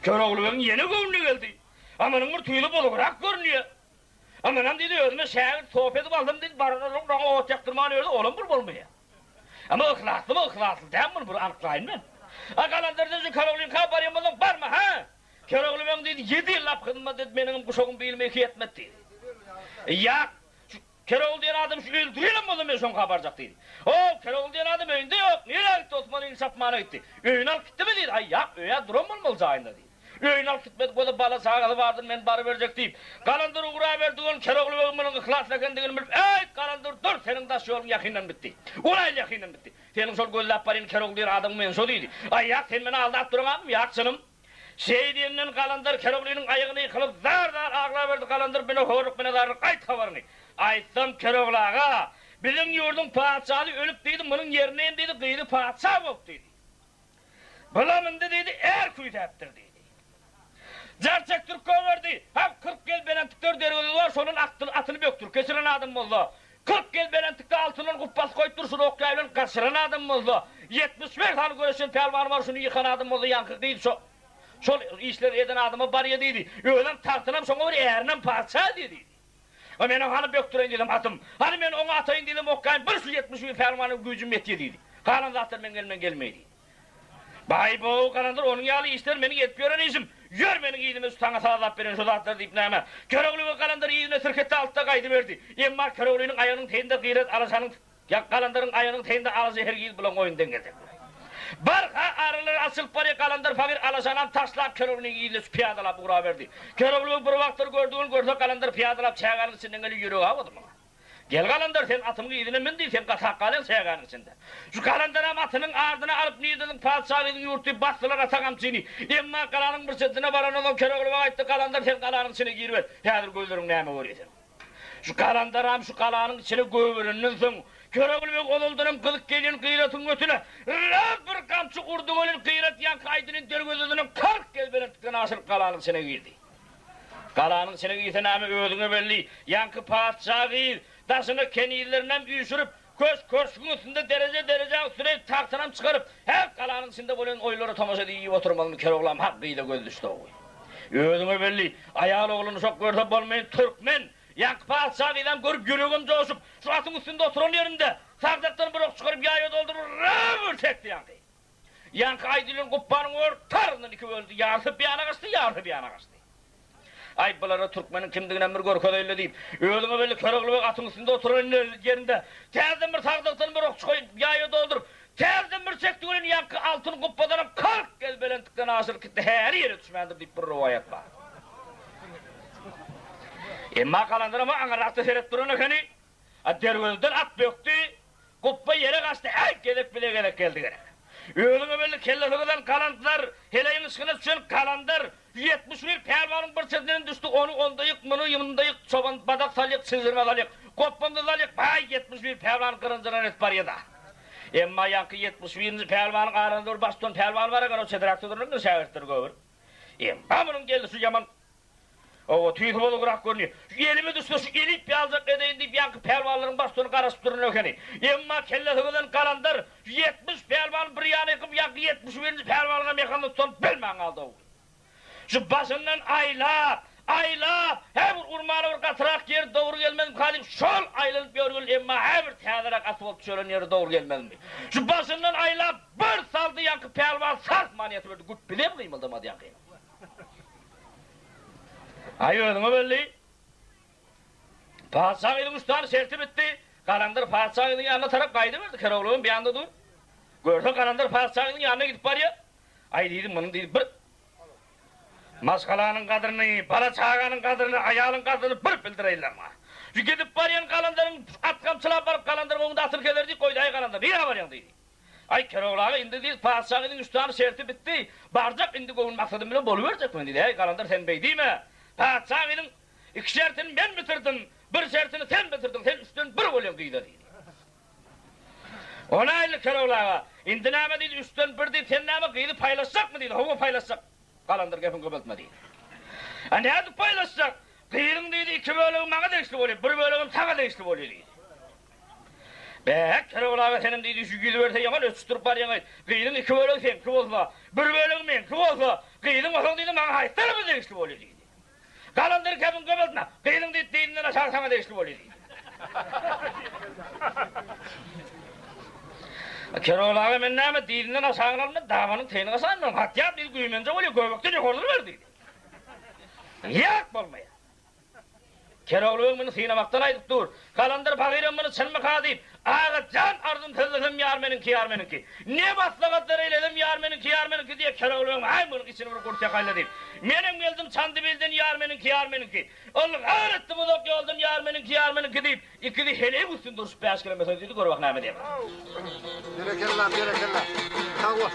Kerogly begiň ýene göwnüne geldi. A munuň bir tüýli bozugrak görünýär. A menem diýdi, özüme şägirt sopy edip aldym diýdi, barandan soň maňa ot ýakdyrman ýördi, olam bir bolmaýar. Emma yhlaslymy, yhlasly dälmi muny bir anyklaýyn men. A galandardan şu Keroglyňka barýan bolsaň, barma, hä? Kerogly meň diýdi, ýedi ýyllap hyzmat edip, meniňem guşagym bilime iki ýetmedi diýdi. Ýak, şu Kerogly diýen adam şu öldürenem bolsa men şoňka barjak diýdi. O, Kerogly diýen adam öýünde ýok, nirä gitdi, Osman ilçi çapmana gitdi. Öýüne alyp gitdimi diýdi, aý ýak, öýe duran bolmaly jaýynda diýdi. Öýüne alyp gitmedik bolsa, bala-çagasy bardyr, men baryberjek diýip, Galandar ugraberdi. Ol Kerogly begiň munuň yhlasly ekendigini bilip, Eý, Galandar, dur, seniň daş ýoluň ýakyndan bitdi. Ol-aý ýakyndan bitdi. Seniň şol gözläp barýan Kerogly diýen adamyň men şo diýdi. Aý, ýak, sen meni aldap duraňakmy, ýak, çynym. Şeý diýenden Galandar Keroglynyň aýagyna ýykylyp, zar-zar aglaberdi, Galandar, bine horluk, bine zarlyk, aýt habaryňy. Aýtsam, Kerogly aga, biziň ýurduň patyşasy ölüp diýdi, munuň ýerine hem diýdi, gyzy patyşa bolup diýdi. Bulam indi diýdi, är küýsäpdir diýdi. Jar çekdirip goýberdi. Haw, 40 gez belentlikde bir derweze bar, şondan akdyl atyny bökdürip geçiren adam bolsa, 40 gez belentlikde altyndan gupbasy goýup dur, şuny ok-ýaý bilen gaçyran adam bolsa, 71 sany göreşen pälwany bar, şuny ýykan adam bolsa, ýaňky gyz şo şol işleri eden adama barýa diýdi. Özem tagtynam şoňa bir ärinem patyşa edýä diýdi. A menem hany bökdüreýin diýsem atym, hany men oňa ataýyn diýsem okgaýyn, bir şu 71 pälwana güýjüm ýetýär diýdi. Galan zatlar meň elimden gelmeýär diýdi. Baý-bow, galandyr, onuň ýaly işler meniň edip ýören işim. Ýör meniň yzyma şu saňa sazlap beren şu zatlary diýip näme. Görogly we galandar yzyna sirketdi aldy-da gaýdyberdi. Emma Göroglynyň aýagynyň teýinde gyrat alaşanyň Ýa galandaryň aýagynyň teýinde alaja hergiz bulaň oýny deň geljek däl. Barha aralar açylyp barýar, galandar pagyr alaşanam taşlap Keroglynyň yzyna şu pyýadalap ugraberdi. Kerogly bir wagtlar gördügini görse galandar pyýadalap çägäniň içinden gelýär, ýüregi awady muňa. Gel galandar sen atymyň yzyna mün diý, sen gatap galýaň çägäniň içinde. Şu galandaram atynyň ardyna alyp nirdedir patyşa gyzyň ýurtdy basdylar ata gamçyny. Emma galanyň bir çetine barandan soň Kerogly baga aýtdy, Galandar sen galanyň içine giriber, häzir gözleriň näme görýär seniň. Şu galandaram şu galanyň içine gögerenden soň, Köregül beg ozaldanam gyzyp gelýän Gyratyň götüne rap bir gamçy urdy welin, Gyrat ýaňky aýdylan derwezedenem 40 gez belentlikden aşyryp galanyň içine girdi. Galanyň içine girse näme özüňe belli, ýaňky patyşa gyz daşyna kenizlerinem üýşürip, köşk köşgüň üstünde dereje-derejäň üstüne tagtynam çykaryp, hä, galanyň içinde bolýan oýunlara tomaşa edip iýip oturmalymy Keroglam hak gyza gözi düşdi-ow. Özüňe belli, aýal ogluny şok görse bolmaýan türkmen. Ýaňky patyşa gyzam görüp ýüregem joşup, şu atyň üstünde oturan ýerinde, sagdakdan bir ok çykaryp ýaýa dolduryp rrr çekdi ýaňky. Ýaňky aýdylan gupbanyň ortaryndan iki bölündi, ýarysy bir ýana gaçdy, ýarysy bir ýana gaçdy. Aý, bulara türkmeniň kimdiginem bir görkezeýin-le diýip, özüňe belli Körogly beg atyň üstünde oturan ýerinde täzeden bir sagdakdan bir ok çykaýyn, ýaýa dolduryp, täzeden bir çekdi welin, ýaňky altyn gupbadanam 40 gez belentlikden aşyryp gitdi, häli ýere düşmändir diýip bir rowaýat bar. Emma galanlaram aňyrrakda seredip duran ekeni. A derwezeden at bökdi, gupba ýere gaçdy, äý, gezek bile gezek geldi gerek. Özüňe belli kellesi gyzan galandlar, heleýiň yşgyna düşen galandar, 71 pälwanyň bir çetinden düşdi, ony onda ýyk, muny munda ýyk, çoban badak salýyk, çildirme salýyk, gopbamda salýyk, baý, 71 pälwan gyrynjyran edip barýa-da. Emma ýaňky 71-nji pälwanyň arasynda bir baştutan pälwan bar eken, o çeträkde duran eken, şägirtleri gögerip. Emma munuň geldi şu ýaman Oba, tüýsi bozugrak görünýär. Şu elime düşse, şu elip ýaljak edeýin diýip, ýaňky pälwanlaryň baştutany garaşyp duran ekeni. Emma kellesi gyzan galandar şu 70 pälwany bir ýana ýykyp, ýaňky 71-nji pälwanyňam ýakasynda tutanyp bilmän galdy ogly. Şu başyndan aýlap, aýlap, hä bir urmana bir gatyrak ýeri dogry gelmezmika diýip, şol aýlanyp ýörgün, emma hä bir täzeräk at bolup düşelen ýeri dogry gelmezmi. Şu başyndan aýlap, bir saldy ýaňky pälwan sarsman ýatyberdi, güpbüdem gymyldamady ýaňky. Aý özüňe belli. Patyşa gyzyň üç sany şerti bitdi. Galandar patyşa gyzyň ýanyna tarap gaýdyberdi. Kerogly bir ýanda dur. Görse galandar patyşa gyzyň ýanyna gidip barýar. Aý diýdi, munuň diýdi bir maşgalanyň gadryny, bala-çaganyň gadryny, aýalyň gadryny bir bildireýinler maňa. Şu gidip barýan galandaryň at gamçylap baryp galandaryň öňünde atyny keser diýip goýdy. Aý galandar, nirä barýaň diýdi. Aý, Kerogly aga, indi diýdi, patyşa gyzyň üç sany şerti bitdi. Barjak, indi göwün maksadym bilen boluberjek men diýdi. Äý, galandar, sen beý diýme. Patyşa gyzyň iki şertini men bitirdim, bir şertini sen bitirdiň, sen üçden bir bolýaň gyza diýdi. Ol-a indi Kerogly aga. aga. Indi näme diýdi, üçden bir diýdi, sen näme gyzy paýlaşjakmy diýdi, hawa paýlaşjak. Galandyr gepiňi köpeltme diýdi. A nädip paýlaşjak? Gyzyň diýdi, iki bölegi maňa degişli bolýar, bir bölegem saňa degişli bolýar diýdi. Bäh, Kerogly aga senem diýdi, şu ýüz berse ýaman öçüşdirip barýaň-aý. Gyzyň iki bölegi seňki bolsa, bir bölegi meňki bolsa, gyzyň bolsaň diýdi, maňa haýsy tarapy degişli bolýar diýdi. Galandyr gepiňi köpeltme, gyzyň diýdi, dyzyndan aşagy saňa degişli bolýar diýdi. Kerogly aga men näme, dyzyndan aşagyny alma, dabanyň teýini gaşaýyn men, hatýap diýdi, güýmenje bolýar, göbekden ýokardan ber diýdi. Ýok bolmaýar. Kerogly beg muny synamakdan aýdyp dur. Galandar pahyram muny çynmyka diýip, Aga jan arzym sözlesem ýar meniňki, ýar meniňki. Ne maslahatlar eýlesem ýar meniňki, ýar meniňki diýýär. Kerogly begem, Aý, munuň içini bir gurt ýakaýla diýip. Menem geldim Çandybilden ýar meniňki, ýar meniňki. Ylgar etdim uzak ýoldan ýar meniňki, ýar meniňki diýip, ikisi heleý üstünde urşup bäş keleme söz diýdi, gör bak näme diýýär. Berekella, berekella. Sag bol.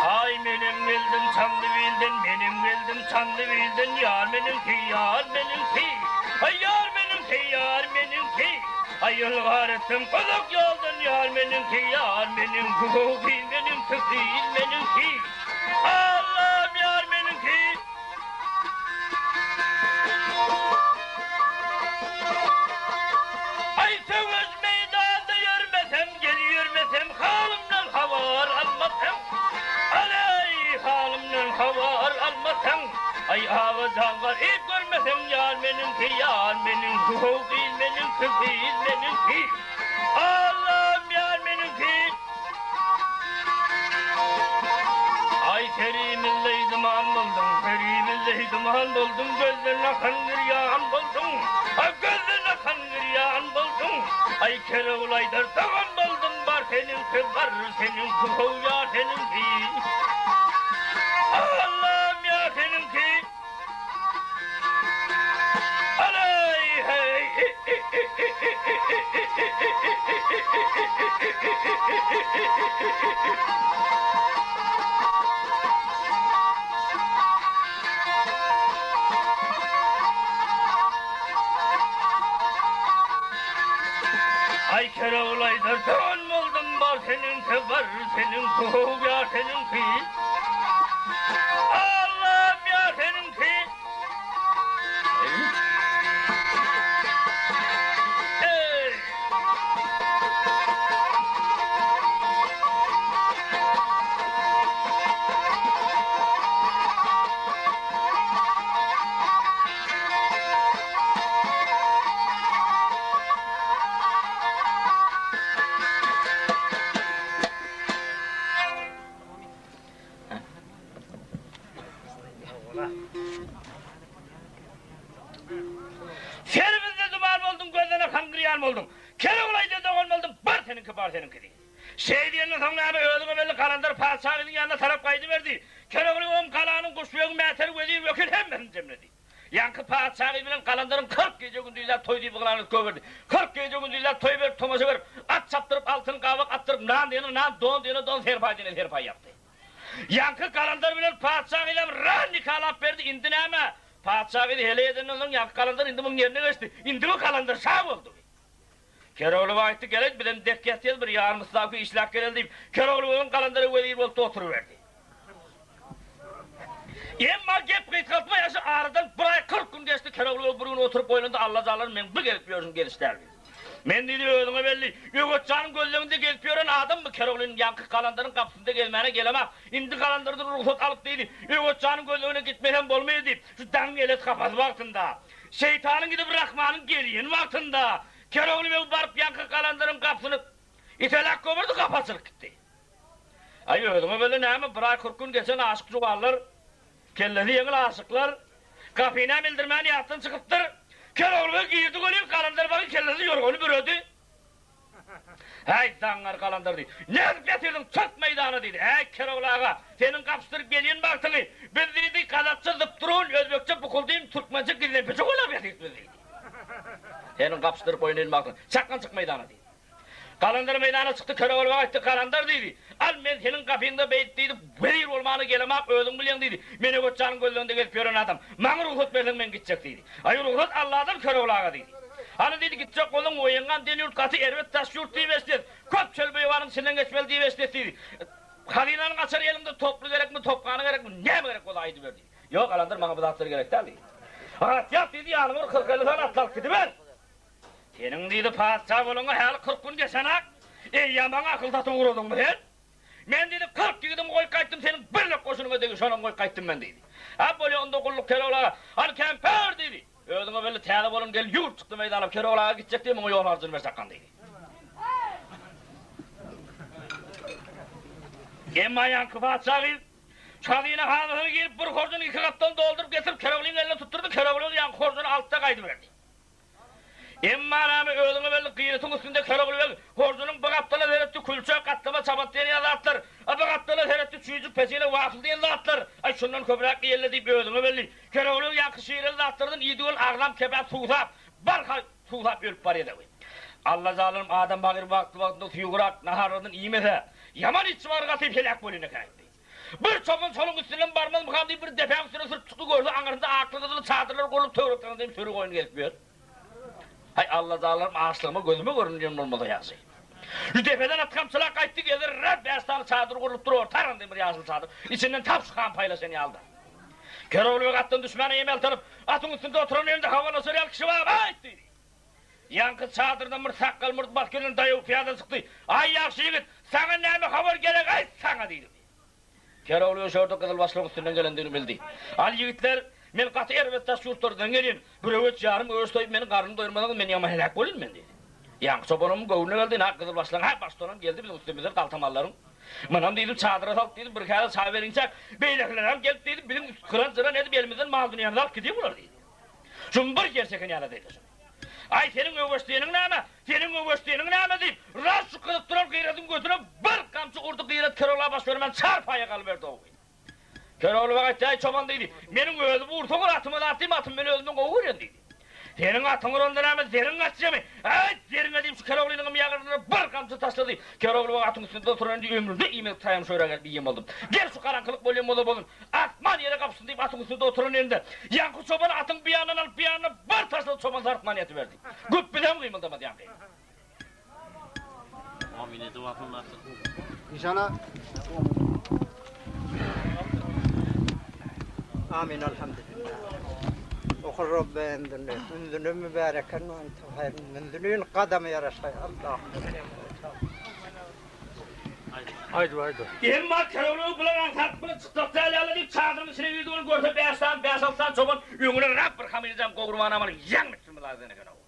Aý menem geldim Çandybilden menem geldim Çandybilden ýar meniňki ýar meniňki Aý ýar meniňki ýar meniňki Aý ylgar etdim uzak ýoldan ýar meniňki ýar meniňki ho gyz meniňki gyz meniňki Allam ýar meniňki. Aý söweş meýdanda ýörmesem Gel ýörmesem halymdan habar almasaň Aleý halymdan habar almasaň Aý aga jan garyp görmeseň Ýar meniňki ýar meniňki how gyz meniňki gyz meniňki Allam ýar meniňki Aý serimizde duman bolduň Serimizde duman bolduň Gözden akan girýan bolduň Aý gözden akan Girýan bolduň, aý Kerogul aýdar dogan boldum bar seniňki bar seniňki how ýar seniňki Allam ýar seniňki Aleý heý Aý Kerogul aýdar dogan boldum bar seniňki bar seniňki how ýar seniňki Allam ýar seniňki Eý. Serimizde duman bolduň, gözden akan girýan bolduň. Keroglaýda dogan boldum, bar seniňki, bar seniňki diýdi. Şeý diýenden soň näme, özüňe belli galandar patyşa gyzyň ýanyna tarap gaýdyberdi. Kerogly oň galanyň guşbegiň mäter wezir-wekil hemmesini jemledi. Ýaňky patyşa gyz bilen galandaryň 40 gije-gündizläp toý diýip yglan edip goýberdi. 40 gije-gündizläp toý berip, tomaşa berip, at çapdyryp, altyn gabak atdyryp, nan diýene nan, don diýene don, serpaý diýene serpaý ýapdy. Ýaňky galandar bilen patyşa gyzam ran nikalap berdi. Indi näme, patyşa gyzy heleý edenden soň ýaňky galandar indi muň ýerine geçdi. Indi bu galandar şa boldy. Kerogly beg aýtdy, Geleýt, bizem dek ýatýas, bir ýarym stawka işläp geleli diýip, Kerogly begem galandara wezir bolup-da oturyberdi. Emma gep gysgaltma ýaşy aradan bir aý 40 gün geçdi, Kerogly beg bir gün oturyp oýlandy, Alla jalar meň bu gezip ýörşüm geziş däl diýdi. Men diýdi, özüňe belli, Öwez janyň gözleginde gezip ýören adammy, Keroglynyň ýaňky galandaryň gapysynda gezmäne gelemok, indi galandardan rugsat alyp diýdi, Öwez janyň gözlegine gitmesem bolmaýar diýip, şu daňyň elet gapasy wagtynda, şeýtanyň gidip Rahmanyň gelýän wagtynda, Kerogly beg baryp ýaňky galandaryň gapysyny iteläp goýberdi, gapy açylyp gitdi. Aý, özüňe belli näme, bir aý 40 gün geçen aşyk juwanlar, kellesi ýeňil aşyklar, gapynam bildirmän ýatdan çykypdyr. Kerogly beg girdi welin, galandar bagyň kellesini ýorgany büredi. Häý, zaňňar galandar diýdi. Nädip ýatyrdyň, çyk meýdana diýdi. Häý, Kerogly aga, seniň gapyşdyryp gelýän bagtyňy, biz diýdi, gazakça zypdyrun, özbekçe bukuldym, türkmençe gizlenpeçek oýnap ýatyrys biz diýdi. Seniň gapyşdyryp oýnaýan bagtyňy, çakgan çyk meýdana diýdi. Galandar meýdana çykdy, Kerogly beg aýtdy, Galandar diýdi, al men seniň gapyňda beýdip diýdi, wezir bolmana gelemok, özüň bilýäň diýdi, men Öwez janyň gözleginde gezip ýören adam, maňa rugsat berseň men gitjek diýdi. Aý rugsat Alladan Kerogly aga diýdi. Hany diýdi, gitjek bolsaň Oýangan diýen ýurt gaty erbet daş ýurt diýip eşitýäs, köp çöl-beýewanyň içinden geçmeli diýip eşitýäs diýdi. Hazynanyň açary eliňde toply gerekmi, topgany gerekmi, näme gerek bolsa aýdyber diýdi. Ýok Galandar maňa bu zatlar gerek däl diýdi. At ýap diýdi, ýanyňa bir kyrk-elli sany atly alyp gidiber. Seniň diýdi, patyşa bolanyňa häli 40 gün geçenak, eýýäm maňa akyl satyp ugradyňmy sen? Men diýdi, 40 ýigidimi goýup gaýtdym, seniň birlik goşunyňa degil, şonam goýup gaýtdym men diýdi. A bolýa onda gulluk Kerogly aga. Hany kempir diýdi. Özüňe belli täze bolan gelin ýüwrüp çykdy meýdana, Kerogly aga gitjek diýip muňa ýol harjyny ber çakgan diýdi. Emma ýaňky patyşa gyz Hazyna hanasyna girip bir horjuny iki gapdan dolduryp getirip Keroglyň eline tutdurdy, Kerogly ýaňky horjuny aldy-da gaýdyberdi. Emma näme özüňe belli gyratyň üstünde Kerogly beg horjunyň bir gapdala seretdi külçe, gatlama, çabat diýen ýaly zatlar, a bir gapdala seretdi çüýjük, peçene, wafl diýen zatlar, aý şundan köpräk iýeli diýip özüňe belli Kerogly beg ýaňky şireli zatlardan iýdi ol aglam kebap suwsap, barha suwsap ölüp barýadawy. Alla zalym adam bagyr wagtly-wagtynda suýugrak naharlardan iýmese, ýaman içi-bagry gatyp heläk bolýan eken aýtdy. Bir çopan şonuň üstünden barmazmykam diýip bir depäň üstüne sürüp çykdy, görse aňyrsynda akly-gyzyly çadyrlar gurlup töwereklerinde hem süri goýun gezip ýör. Haý Allajalarym açlygyma gözüme görünýän bolmasa ýagşy. Şu depeden at gamçylap gaýtdy, gezer räp bäş sany çadyr gurlup dur orta arasynda bir ýaşyl çadyr. Içinden tap şu han paýlaşan ýalydy. Kerogly beg atdan düşmäne emel talyp, atyň üstünde oturan ýerinde habarlaşar ýaly kişi bar, aýt diýdi. Ýaňky çadyrdan bir sakgal-murt basyp gelen daýaw pyýada çykdy. Aý, ýagşy ýigit, saňa näme habar gerek, aýt saňa! diýdi. Kerogly beg şo ýerde gyzylbaşlaryň üstünden gelendigini bildi. Al, ýigitler, men gaty erbet daş ýurtlardan gelýän. Bir öweç, ýarym öweç soýup meniň garnymy doýurmasaňyz, men ýaman heläk bolýan men, diýdi. Ýaňky çopanymyň göwnüne geldi, ynha, gyzylbaşlaryň hä, baştutanam geldi biziň üstümizden galtamanlaryň. Munam diýdim, çadyra salyp diýdim, bir käse çaý berinçäk, beýlekilerem gelip diýdi, biziň gyran-jyran edip elimizden mal-dünýämizi alyp gidýär bular diýdi. Şuny bir ýer çeken ýaly edäýdi şuny. Aý, seniň öweç diýeniň näme? Seniň öweç diýeniň näme? diýip, ras şu gyzyp duran Gyradyň gözüne bir gamçy urdy, Gyrat Kerogla baş bermän çar paýa galyberdi ow. Kerogly beg aýtdy, Äý, çopan diýdi, meniň özümi ursaňyz atyma zat diýme, atymy men özümden gowy görýän diýdi. Seniň atyň uranda näme, zeriň gaçýamy? Äý, zeriňe diýip şu Keroglynyňam ýagyrnyna bir gamçy taşlady. Kerogly beg atyň üstünde oturan indi ömründe iýmedik taýagyny şöwrä gelip iýen boldum. Gel şu garaňkylyk bolýan bolsa bolsun, asman ýere gapyşsyn diýip atyň üstünde oturan ýerinde ýaňky çobany atyň bu ýanyndan alyp bu ýanyna bir taşlady çoban sarkman ýatyberdi. Güpbüsem gymyldamady ýaňky. Nişana. Amin elhamdülillah. Okur Rabbe emdini, münzülü mübareken ve ente hayrun münzülün kadamy yaraşay Allah'ım. Aýdyp aýdyp. Emma Kerogly bular aňsat bilen çykjak däl ýaly diýip çadyryň içine girdi ony görse bäş sany bäş-alty sany çoban öňüne rap bir hamyjam gowurmanam alyp ýaňy bitsin bular diýen eken-ow.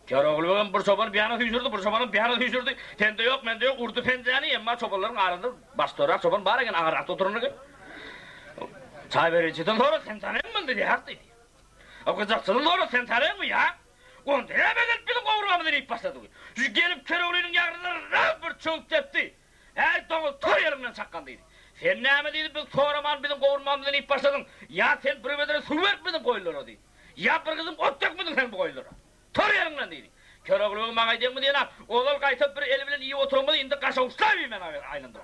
Kerogly begem bir çobany bir ýana süýşürdi, bir çobanam bir ýana süýşürdi. Sende ýok, mende ýok, urdy penjäni, emma çobanlaryň arasynda başdörräk çoban bar eken, aňyrrakda oturan eken. Çaý berijiden soň sen tanaýaňmy indi, ýak diýdi. O gyjakçydan soň sen tanaýaňmy, ýak. Onda näme gelip biziň gowurgamyzy iýip başlady. Şu gelip Keroglynyň ýagryna rap bir çöwüp depdi. Äý, doňuz, tur ýeriňden çakgan diýdi. Sen näme diýdi, biz soraman biziň gowurmamyzy iýip başladyň. Ýa sen bir bedre suw beripmidiň goýunlara diýdi. Ýa bir gyzym ot dökmediň sen bu goýunlara. Tur ýeriňden diýdi. Kerogly beg maňa aýdýaňmy diýen-ä, ozal gaýta bir eli bilen iýip oturanymyzy indi gaşawuçlap iýmän aýlandyr.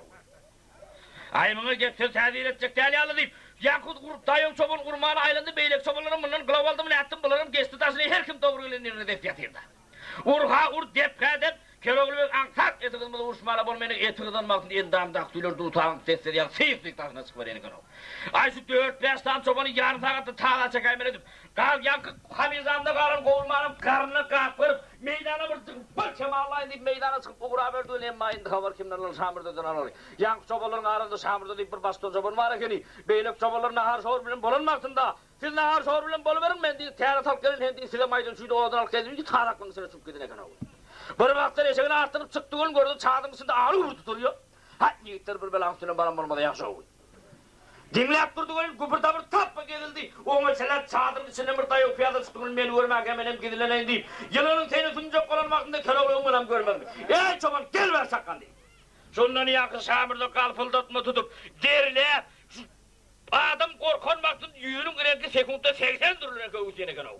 Aý, muňa gep-söz täsir etjek däl ýaly diýip, ýaňky daýaw çopan urmana aýlandy, beýleki çopanlaram mundan gylaw aldymy nätdim, bularam geçdi daşyna her kim dogry gelen ýerine depip ýatyrda. Ur-ha ur, dep-hä dep, Kerogly beg aňsat eti gyzmaz uruşmana bolmaýan eti gyzan wagtynda endamdaky tüýler dutagyň sessiz ýaly syýk-syýk daşyna çykyp barýan eken-ow. Aý şu dört-bäş sany çobany ýarym sagatda taza çekäýmeli edip, gaz ýaňky hamyzamda galan gowurmanam garnyna gapgaryp, meýdana bir çykyp, bir şemallaýyn diýip meýdana çykyp ugraberdi welin, emma indi habar kimden alaly, Şamürzedan alaly. Ýaňky çobanlaryň arasynda Şamürze diýip bir baştutan çoban bar ekeni. Beýleki çobanlar nahar-şor bilen bolan wagtynda, Siz nahar-şor bilen boluberiň, men diýdi, täze salyp gelen hem diýdi, size maýdan çüýde odun alyp geldim diýdi, tazaklygyň içine çümüp giden eken-ow. Bir wagtlar eşegini artdyryp çykdy welin, gördi, çadyryň içinde aly gürrüldip durýar. Haý, ýigitler bir belaň üstünden baran bolmasa ýagşy-ow. Diňläp durdy welin, gübür-dabür tapba gezildi. Oňa çenäp çadyryň içinden bir daýaw pyýada çykdy welin, meni görmänkä menem gizleneýin diýip, ýylanyň teni sünjek bolan wagtynda Keroglyň munam görmezmi. Eý, çopan, gel bäri çakgan diýdi. Şondan ýaňky Şamürze galpyldatma tutup, derläp, şu Adam gorkan wagtynda ýüzüniň reňki sekuntda 80 dürli reňke öwüsýän eken-ow.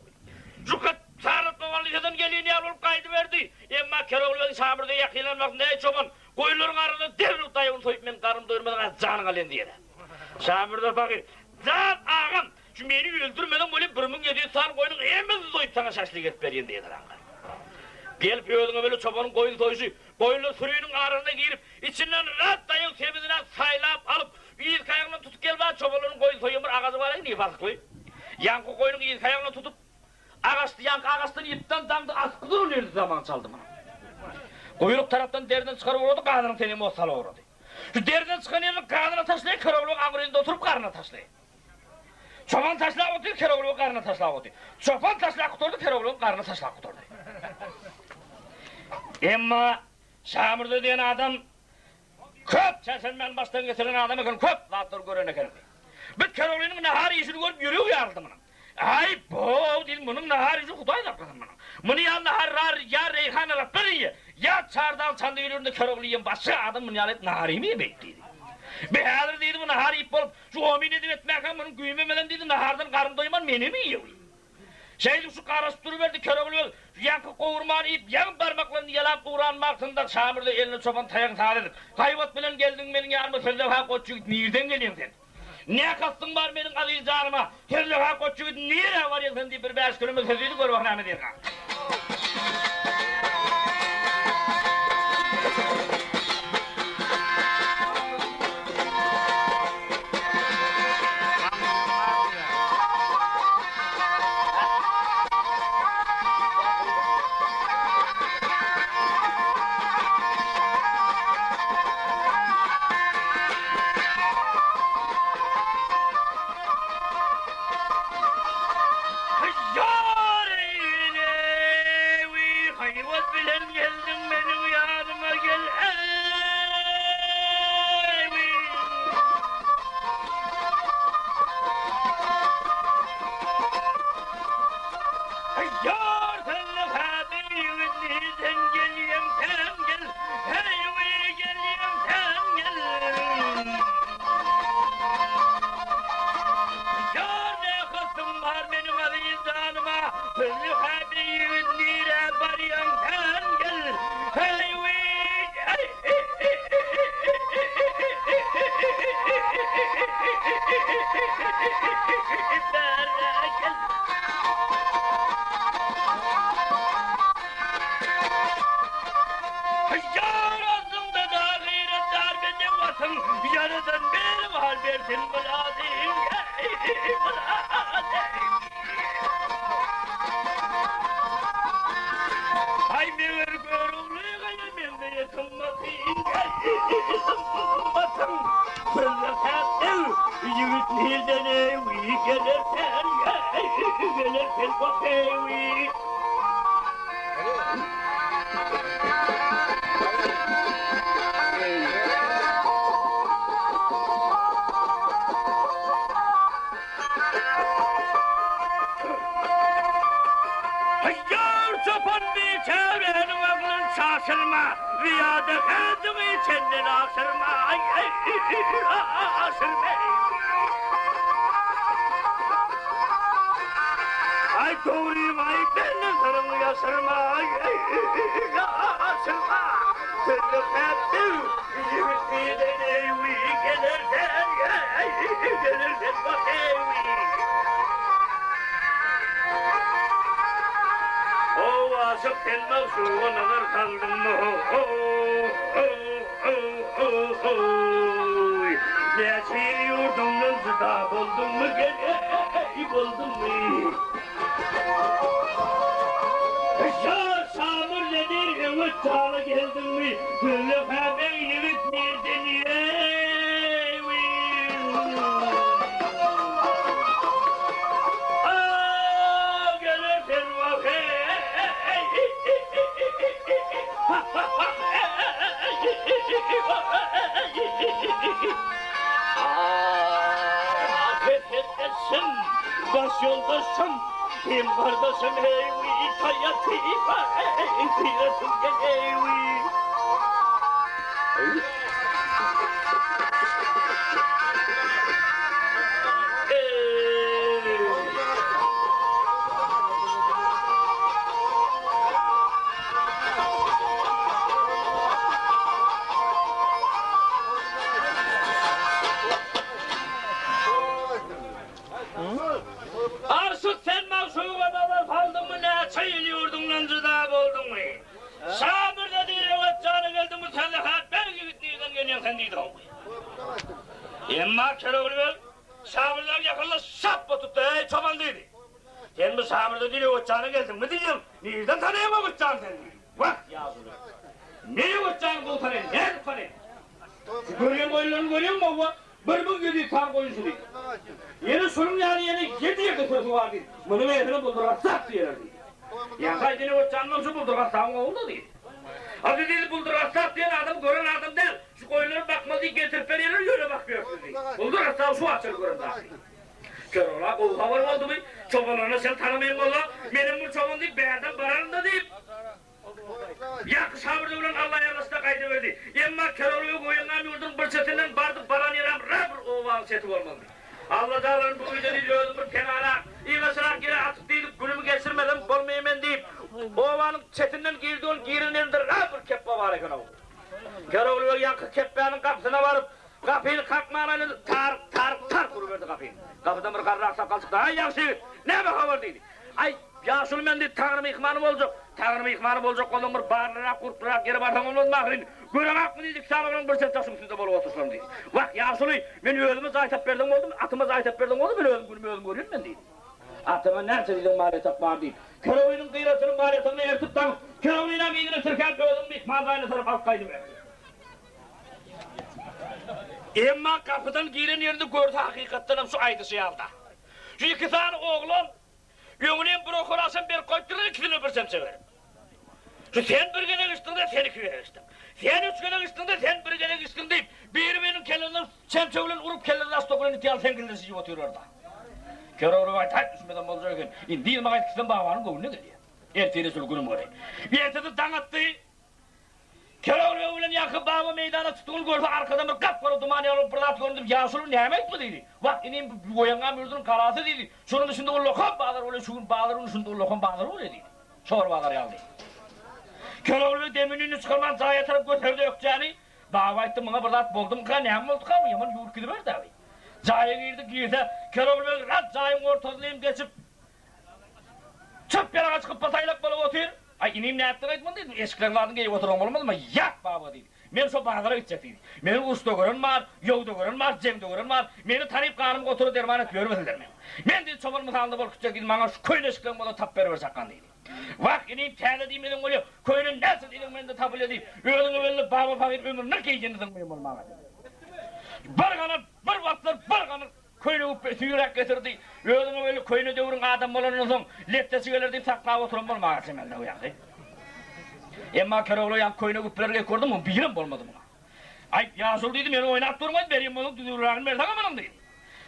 Juka Çarlat Babalyjadan gelýän ýaly bolup gaýdyberdi. Emma Kerogly beg Şamürze ýakynlan wagtynda, Eý, çopan, goýunlaryň arasynda derrew daýawyny soýup meň garnymy doýurmasaň az janyňy alýan diýen-ä. Şamürze pahyr, Jan agam, şu meni öldürmeseň welin 1700 sany goýnuň hemmesini soýup saňa şaşlyk edip berýän diýen aňňar. Gelip özüňe weli çopanyň goýun soýşy, goýunlar süriniň arasyna girip, içinden rat daýaw semizini saýlap alyp, Yzky aýagyndan tutup gel bar, çobanlaryň goýun soýýan bir agajy bar eken, ýypasykly. Ýaňky goýnuň yzky aýagyndan tutup, agaçdy, ýaňky agaçdan ýypdan daňdy, asky duran ýerde zaman çaldy muny. Guýruk tarapdan deriden çykaryp ugrady, gazynyň tenem ot salyp ugrady. Şu deriden çykan ýerini gazyna taşlaýar, Kerogly aňrynda oturyp garnyna taşlaýar. Çopan taşlap otyr, Kerogly garnyna taşlap otyr. Çopan taşlap gutardy, Kerogly garnyna taşlap gutardy. Emma Şamürze diýen adam Köp çerşenbäni başdan geçiren adam eken, köp zatlary gören eken. Biz Keroglynyň nahar iýşini görüp ýüregi ýaryldy munuň. Aý, bo-ow diýdim, munuň nahar iýşi Hudaý saklasyn munuň. Muny ýaly nahar rar ýa Reýhan Araplar iýýär, ýa Çardag Çandybilinde Kerogly iýen başga adam muny ýaly edip nahar iýmeýär beýik diýdi. Bi häzir diýdi, bu nahar iýip bolup, şu omyn edip etmäkäm munuň güýmemezem diýdi, nahardan garyn doýman menem iýew. Şeýdip şu garaşyp duruberdi Köregül beg. Şu ýaňky gowurmany iýip, ýaňy barmaklaryny ýalap ugran wagtynda Şamürze eline çopan taýagyny saz edip, Haýbat bilen geldiň meniň ýanyma sözle-ha goç ýigit nirden gelýäň sen? Ne kastyň bar meniň azyz janyma? Sözle-ha goç ýigit nirä barýaň sen diýip bir bäş keleme söz diýdi, gör bak näme diýerkä. Ýar eýlewi haýbat bilen geldiň meniň ýanyma gel eý. Ýar sen häzir ýigit nirden gelýäň sen gel heý gelýäň sen gel. Ýar ne kastyň bar meniň aziz janyma Sözli häzir ýigit nirä barýaň sen gel heý Ýaradan berim hal bersin Aý meger Görogly gaýa mendeýe gymmatyň gymmatyň Sözle säp ýigit nirden eý geler sen geler sen wah eý. Ýar çopan biçäräniň aklyn çaşyrma, Zyýada hädiňi çenden aşyrma, aşyrma. Aý dogrymy aýt menden syryňy ýaşyrma, ýaşyrma. Sözle päkdir, ýigit diýlen eýwi, geler sen, geler sen bak eýwi. Aşyk sen magşuga nazar saldyňmy ho-ho-ho-ho-ho-hoý. Näçe ýyl ýurduňdan jyda bolduňmy gel-e-e-eý bolduňmy. Şa Şamur nedir öwüt jana geldiňmi Sözle-hä beg ýigit nirden ýeý-wiý. A geler sen wah Eý-i-i-i-i-i-i-ha-ha-ha-e-i-i-i-i-ha-ha-e-i-i-i-ha-e-i-i-i-i-ha. Baş ýoldaşym, baş ýoldaşym, hem gardaşym eý-wiý, taýa-tyýa eý-tyýasym gel-eý-wiý. Arşyk sen magşuga nazar saldyňmy näçe ýyl ýurduňdan jyda bolduňmy? Şa Mürze diýr Öwez jana geldiňmi sözle-hä beg ýigit nirden gelýäň sen diýdi how. Emma Kerogly beg Şa Mürzaň ýakynda şap otupdy eý çopan diýdi. Sen bu Şa Mürze diýr Öwez jana geldiňmi diýýän nirden tanaýaň Öwez jany sen diýdi. Wah ýaşuly. Men Öwez jany gowy tanaýan nädip tanaýan? Şu görýän goýunlaryny görýäňmi howwa? 1700 sany goýun süri. Ýene şunuň ýaly ýene ýedi ýerde sürüsi bar diýdi. Munuň eýesine Buldur gassap diýerler diýdi. Ýaňky aýdany Öwezjanyň şu Buldur gassabyň ogly-da diýdi. Azy diýdi Buldur gassap diýen adamy gören adam däl. Şu goýunlary bakmaly diýip getirip berýärler, ýöne bakyp ýörsüň diýdi. Buldur gassaby şu wagt çenli gören zat diýdi. Körola gowy habar boldumy? Çobanlaryna sen tanamaýan bolsa, menem bir çoban diýip bärden bararyn-da diýip. Ýaňky Şabirde bilen Allaýarlaşda gaýdyberdi. Emma Kerogly Goýungan ýurdunyň bir çetinden bardy, baran ýerem ra bir obaň çeti bolmalydy. Allajalaryň bu öýde diýdi, özüm bir penarak, ýylaşyrak ýere atyp diýdi, günümi geçirmesem bolmaýa men diýip, obanyň çetinden girdi, ol giren ýerinde ra bir kepbe bar eken-ow. Kerogly beg ýaňky kepbäniň gapysyna baryp, gapyny kakman aýlandy, tark, tark, tark uruberdi gapyny. Gapydan bir garry aksakgal çykdy, Aý, ýagşy ýigit, näme habar diýdi. Aý, ýaşuly men diýdi, Taňry myhmany boljak. Taňry myhmany boljak bolsaň bir barlyrak, gurplurak ýere barsaň bolmazmy ahyryn? Göreňakmy diýdi, iki sany oglan bir çet daşyň üstünde bolup otursam diýdi. Wah, ýaşuly, men özüme jaý tapyp berseň boldumy, atyma jaý tapyp berseň boldy, men özüm günümi özüm görýän men diýdi. Atyňa näçe diýseň mal ýatak bar diýip, Keroglynyň gyrasyny mal ýatagyna eltip daňyp, Keroglynam yzyna tirkäp özüniň myhman jaýyna tarap alyp gaýdyberdi. Emma gapydan giren ýerinde görse hakykatdanam şu aýdyşy ýaly-da. Şu iki sany oglan öňüne hem bir okar aşam berip goýupdyrlar, ikisine bir çemçe berip. Şu sen bir gezek içdiň-de, sen iki gezek içdiň. Sen üç gezek içdiň-de, sen bir gezek içdiň diýip, biri-biriniň kellesinden çemçe bilen urup, kellesini aç dokulan it ýaly seňkildesip iýip otyrlar-da. Kerogly baý taýt düşmesem boljak eken. Indi ýylma gaýdyp gitsem babanyň göwnüne gelýär. Ertire şul günüm göreýin. Ertesi daň atdy. Kerogly beg bilen ýaňky baba meýdana çykdygyny görse arkadan bir gap-gara duman ýaly bolup bir zat göründi, Ýaşuly näme aýtma diýdi. Wah, inim bu Goýangam ýurdunyň galasy diýdi. Şonuň içinde ullakan bazar bolýar, şu gün bazar güni şunda ullakan bazar bolýar diýdi. Şor bazar ýaly diýdi. Kerogly beg demini-üýnüni çykarman jaýa tarap göterdi ökjäni. Baba aýtdy, muňa bir zat boldumyka, näme bolduka, bu ýaman ýuwup gidiberdi abi. Jaýa girdi, girse, Kerogly beg ras jaýyň ortasyny hem geçip, Çöp ýalaňaç gypba saýlak bolup otyr. Aý, inim nätdiň aýt muny diýdim. Eşikleň zadyny geýip oturan bolmazmy? Ýak, baba diýdi. Men şo bazara gitjek diýdi. Meni uruşda gören bar, ýowda gören bar, jeňde gören bar. Meni taryp ganymy gotura derman edip ýörmesinler meň. Men diýdi, çopan mysalynda bolup gitjek diýdi. Maňa şu köýne eşikleň bolsa tapyp beriber çakgan diýdi. Wah, inim, täze diýmeseň bolýa. Köýne näçe diýseň mende tapylýa diýip, özüňe belli baba pahyr ömrüne geýenisiň meň bolmaga diýdi. Bir ganat, bir wagtlar bir ganat Köýnegi süýräp getirdi. Özüňe belli köýne döwrüň adamy bolandan soň, letdeçi geler diýip saklap oturan bolmaga çemeli bu ýagdaý. Emma Körogly ýaňky köýne güpleri geýip gördüm, muň birem bolmady muňa. Aý, ýaşuly diýdi, meni oýnap durmaý, berýän bolsaň düzüwrägini berseňem munuň diýdi.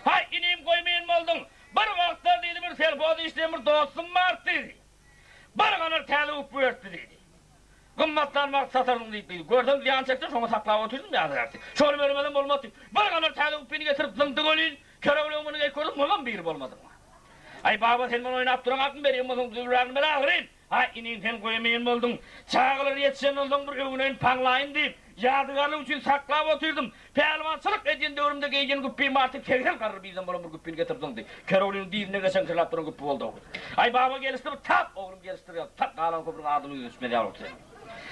Haý, inim goýmaýyn bolduň. Bir wagtlar diýdi, bir selhoz işleýän bir dostum bardy diýdi. Bir ganar täze güpbi beripdi diýdi. Gymmatlan wagt satarsyň diýip diýdi. Görsem zyýan çekse şoňa saklap otyrdym ýadygärdi. Şony bermesem bolmaz diýip, bir ganar täze güpbini getirip zyňdy welin, Kerogly muny geýip gördüm, muňam biri bolmady muňa. Aý baba sen muny oýnap duran akyň berýän bolsaň düzüwrägini ber ahyryn. Aý inim sen goýmaýan bolduň. Çagalar ýetişenden soň bir öwüneýin paňlaýyn diýip, ýadygärlik üçin saklap otyrdym. Pälwançylyk edýän döwrümde geýýän güpbim artyk 80 garry bizden bolan bir güpbini getirip zyňdy. Keroglynyň dizinde geçeňkirläp duran güpbi boldy. Aý baba gelişdir, tap oglum gelişdir, tap galan köprüň adymy ýüze düşmez ýaly boldy seniň.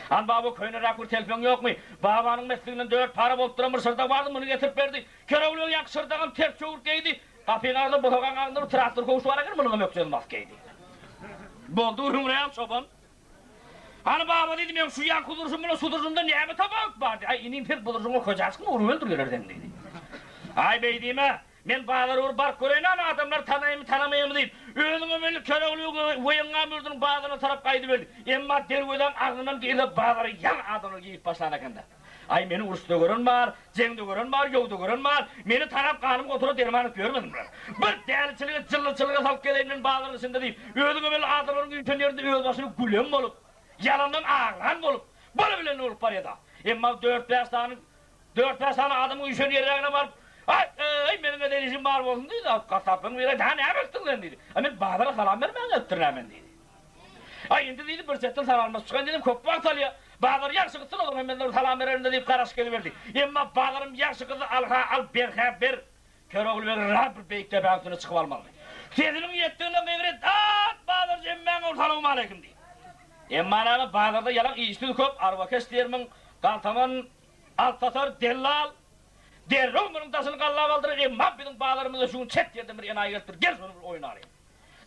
Han baba köneräk bir telpegiň ýokmy? Babanyň mesliginden dört para bolup duran bir şyrdak bardy, muny getirip berdi. Kerogly ýaňky şyrdagam ters çöwrüp geýdi. Gapyň agzynda bosagaň agzynda bir traktor köwşi bar eken, munuňam ökjesini basyp geýdi. Boldy hüňreýän çoban. Hany baba diýdi, meň şu ýaňky durşum bilen şu durşumda näme tapawut bar diýdi. Aý inim sen bu durşuňa köçä çykma urup öldürerler seni diýdi. Aý beý diýme. Men bazara bir baryp göreýin hany adamlar tanaýynmy tanamaýynmy diýip, özüňe belli Kerogly Weýeňňa mürdüniň bazaryna tarap gaýdyberdi. Emma derwezäň agzyndan girse bazara ýaňy adamlar girip başlan ekende. Aý meni uruşda gören bar, jeňde gören bar, ýowda gören bar, meni tanap ganym gotura derman edip ýörmesin bular. Bir däliçilige, jyllyçylyga salyp geleýin men bazaryň içinde diýip, özüňe belli adamlaryň üýşen ýerinde özbaşyna gülen bolup, ýalandan aglan bolup, bolubilenini bolup barýada. Emma dört-bäş sany Dört-bäş sany adamyň üýşen ýerrägine baryp, Aý-eý, meniň eden işim bar bolsun diýdi. Gassaplaryň biri aýtdy, Hä, näme etdiň sen diýdi. A men bazara salam bermäge gelipdirin-ä men diýdi. Aý, indi diýdi, bir çetden salamlaşyp çykaýyn diýdim, köp wagt alýar. Bazar ýagşy gyzsyn, ozaň hem menden bir salam bererin-de diýip garaşyp geziberdi. Emma bazarym ýagşy gyzdy, al-ha al, ber-hä ber. Körogly beg rap bir beýik depäň üstüne çykyp almalydy. Sesiniň ýetdigine gygyryp, Dat, bazarçy hemmäňe bir salowmaleýkim diýdi. Emma näme, bazarda ýalan işsiz köp, arbakeş diýermiň, galtaman, Altatar dellal, derrew munuň daşyny gallap aldylar, emma biziň bazarymyzda şu gün çet ýerden bir enaýy gelipdir, gel şony bir oýnalyň.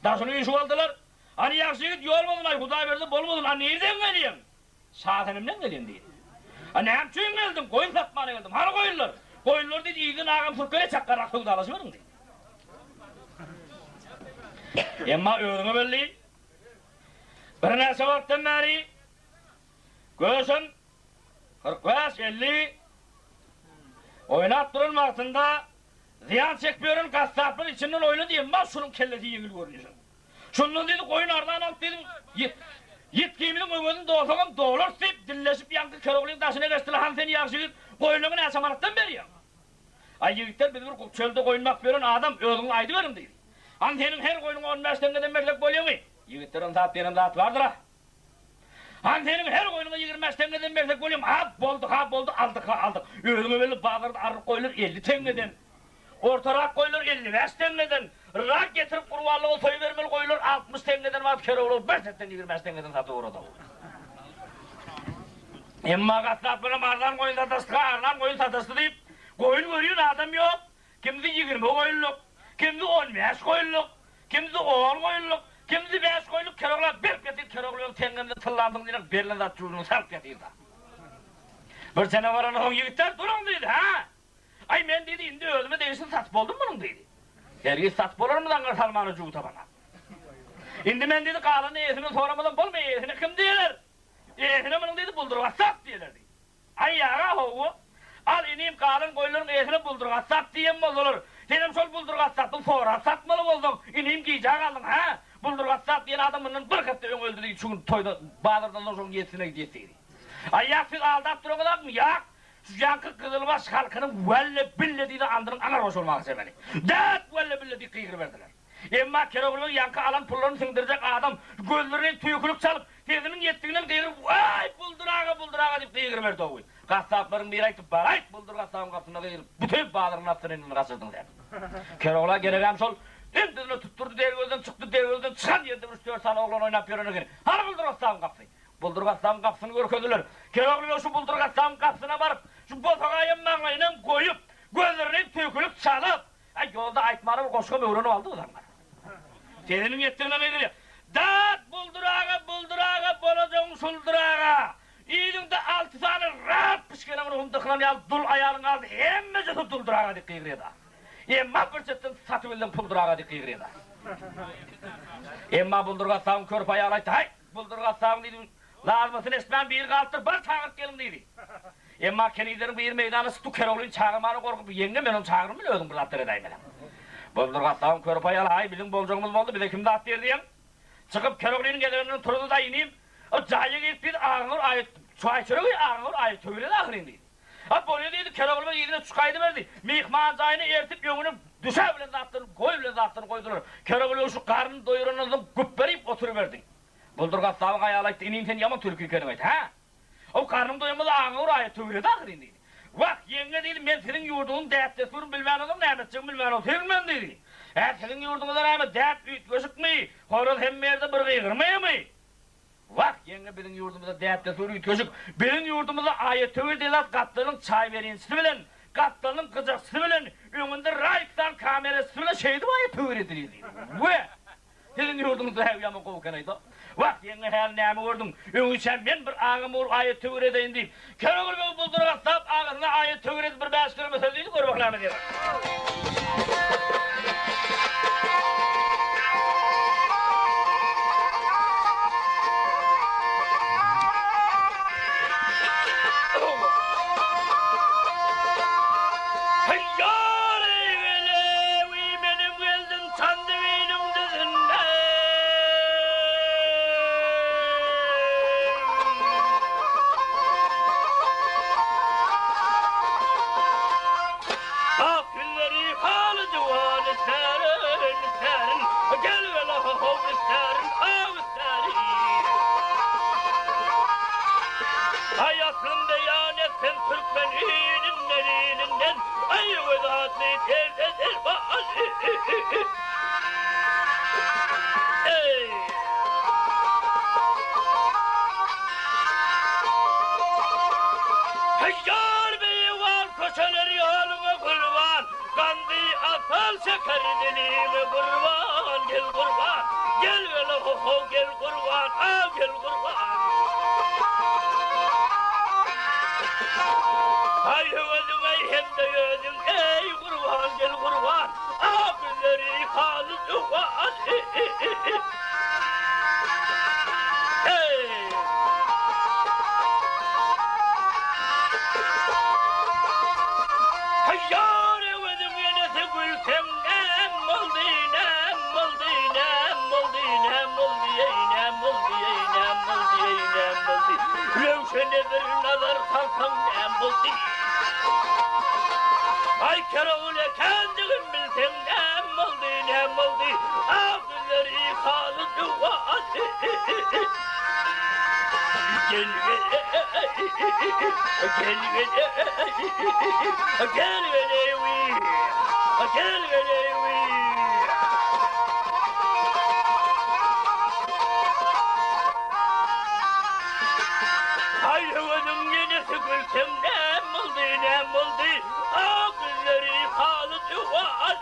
Daşyny üýşüp aldylar. Hany ýagşy ýigit, ýol bolsun, aý, Hudaý berse bolmasyn, a nirden gelýäň? Şasenemden gelýän diýdi. A näme üçin geldiň? Goýun satmana geldim. Hany goýunlar? Goýunlar diýdi, yzdan agam sürüp gelýär, çakganrak söwdalaşyberiň diýdi. Emma özüňe belli, birnäçe wagtdan bäri Göşem 45, 50 oýnap duran wagtynda zyýan çekip ýören gassaplar içinden oýlady, emma şunuň kellesi ýeňil görünýär. Şondan diýdi, goýun arzan alyp diýdi, ýitgimiziň öwezini dolsagam dolarys diýip, dilleşip ýaňky Keroglyň daşyna geçdiler, hany sen ýagşy ýigit, goýunlaryňy näçe manatdan berýäň? Aý ýigitler, biz bir çölde goýun bakyp ýören adam, özüňiz aýdyberiň diýdi. Hany seniň her goýnuňa on bäş teňňeden bersek bolýamy? Ýigitler ynsap diýenem zat bardyr-a. Han seniň her goýnuňa 25 teňňeden bersek bolýam, a boldy-ha boldy, aldyk-ha aldyk. Özüňe belli bazarda arryk goýlar 50 teňňeden. Ortarak goýlar 55 teňňeden. Rak getirip gurbanlyga soýubermeli goýlar 60 teňňeden baryp kerogly bir setden 25 teňňeden satyp ugrady. Emma gassaplaram arzan goýun sataşdyk-ha, arzan goýun sataşdy diýip, goýun görýän adam ýok. Kimsi 20 goýunlyk, kimsi 15 goýunlyk, Kimsi on goýunlyk, kimsi bäş goýunlyk keroglap berip ýatyr, keroglynyň teňňemden tyllamsyň diýmek berlen zat jübüňe salyp ýatyr-da. Bir çene baransoň ýigitler duruň diýdi, hä? Aý men diýdi, indi özüme degişli satyp boldum munuň diýdi. Hergiz satyp bolarmy zaňňar salmana jübi tabana. Indi men diýdi, galanyny eýesinden soramasam bolmaýar, eýesine kim diýeler? Eýesine munuň diýdi, Buldur gassap diýeler diýdi. Aý aga howwa. Al inim galan goýunlaryň eýesine Buldur gassap diýen bolsalar, senem şol Buldur gassapdan sorap satmaly bolsaň, inim gijä galdyň hä? Buldur gassap diýen adam mundan bir hepde öň öldi diýdi, şu gün toýda bazardan soň şoň ýetisine gidýäs diýdi. Aý ýak siz aldap duraňyzakmy ýak? Şu ýaňky gyzylbaş halkynyň welle bille diýdi andyryň aňar başy bolmaga çemeli. Dät welle bille diýip gygyryberdiler. Emma Keroglynyň ýaňky alan pullaryny siňdirjek adam gözlerine tüýkülik çalyp, sesiniň ýetdiginden gygyryp, Waý, Buldur aga, Buldur aga diýip gygyryberdi-ow. Gassaplaryň biri aýtdy, Baraýt, Buldur gassabyň gapysynda gygyryp, bütin bazaryň nasyny elinden gaçyrdyň sen. Kerogla geregem şol, dem-düzüne tutdurdy, derwezeden çykdy, derwezeden çykan ýerinde bir üç-dört sany oglan oýnap ýören eken. Hany Buldur gassabyň gapysy? Buldur gassabyň gapysyny görkezdiler. Kerogly beg şu Buldur gassabyň gapysyna baryp, şu bosagaýam maňlaýynam goýup, gözlerine tüýkülik çalyp, Aý, ýolda aýtmana bir goşgam öwrenip aldy bu zaňňar. Sesiniň ýetdigine gygyrýar. Dat, Buldur aga, Buldur aga, bolajagyň şuldur aga! Yzyňda alty sany rat pişgeniň ruhuny dykylan ýaly dul aýalyň galdy, hemmejesi duldur aga diýip gygyrýar-da. Emma bir çetden satyp bilseň puldur aga diýip gygyrýar-da. Emma Buldur gassabyň körpe aýaly aýtdy, Haý, Buldur gassabyň diýdi, Lazmasyny eşitmän biri galypdyr, bar çagyryp geliň diýdi. Emma kenizleriň biri meýdana çykdy, Keroglyny çagyrmana gorkup, Ýeňňe, men ony çagyryn bile, özüň bir zatlar edäýmeli. Buldur gassabyň körpe aýaly, Aý, biziň boljagymyz boldy, bize kim zat diýer diýeň. Çykyp Keroglynyň gezegenini turuzdy-da, Inim, o jaýa girip diýdi, agyňyr aýy, çaý-çöregi agyňyr aýy töwiredi ahyryn diýdi. A bolýa diýdi, Kerogly yzyna çykaýdyberdi. Myhman jaýyna ertip öňüne düşä bilen zatlaryny, goý bilen zatlaryny goýdular. Kerogly şu garnyny doýurandan soň güpberip oturyberdi. Buldur gassabyň aýaly aýtdy, Inim sen ýaman tülki ekeniň aýt, hä? O garnyň doýmaz aňyň uraýa töwredi ahyryn diýdi. Wah, ýeňňe diýdi, men siziň ýurduňyzyň däp-dessuryny bilmän ozaň näme etjegimi bilmän otyryn men diýdi. Hä, siziň ýurduňyzda näme, däp üýtgeşikmi, horaz hemme ýerde bir gygyrmaýamy? Wah, ýeňňe biziň ýurdumyzda däp-dessur üýtgeşik. Biziň ýurdumyzda aýat-töwir diýen zat gapdalyň çaý berinçisi bilen, gapdalyň gyjakçysy bilen, öňünde raýkdan kamerasy bilen şeýdip aýat-töwir edilýär diýdi. We! Siziň ýurduňyzda häw ýaman gowy eken-aýda. Wah, ýeňňe häli näme gördüň? Öňinçä men bir agam bolup aýat-töwir edeýin diýip, Kerogul beg buldury gassap agasyna aýat-töwir edip bir bäş keleme söz diýdi, gör bak näme diýer. Heýýar eý welewi menem geldim Çandybiliň düzünde. Ak ýüzleri haly juwan istärin, istärin, Gel wela ho-how istärin, aw istärin. Aý aslyn beýan etsin türkmen ilinden, ilinden, Aý öwez atly terde derbaly. Eý! Heýýar beýewan köçeleri ýalyňa gurban, Gandy asal şeker diliňe gurban, gel gurban, gel wela ho-how gel gurban, a gel gurban. Haý höwesiň eý hem-de özüň eý gurban gel gurban, a gülleri haly juwan e-e-e-e. Eý! Haýýar öwezim enesi gülseň näm boldy, näm boldy, näm boldy, näm boldy, eý, näm boldy, eý, näm boldy, eý, näm boldy. Röwşene bir nazar salsaň näm boldy. Aý kerogul ekendigim bilseň näm boldy, näm boldy. Ak gülleri haly juwan, e-e-e-e. Gel gel gel gel gelewi gel gelewi Hay höwesiň ýenesi gülseň näm boldy näm boldy ak gülleri haly juwan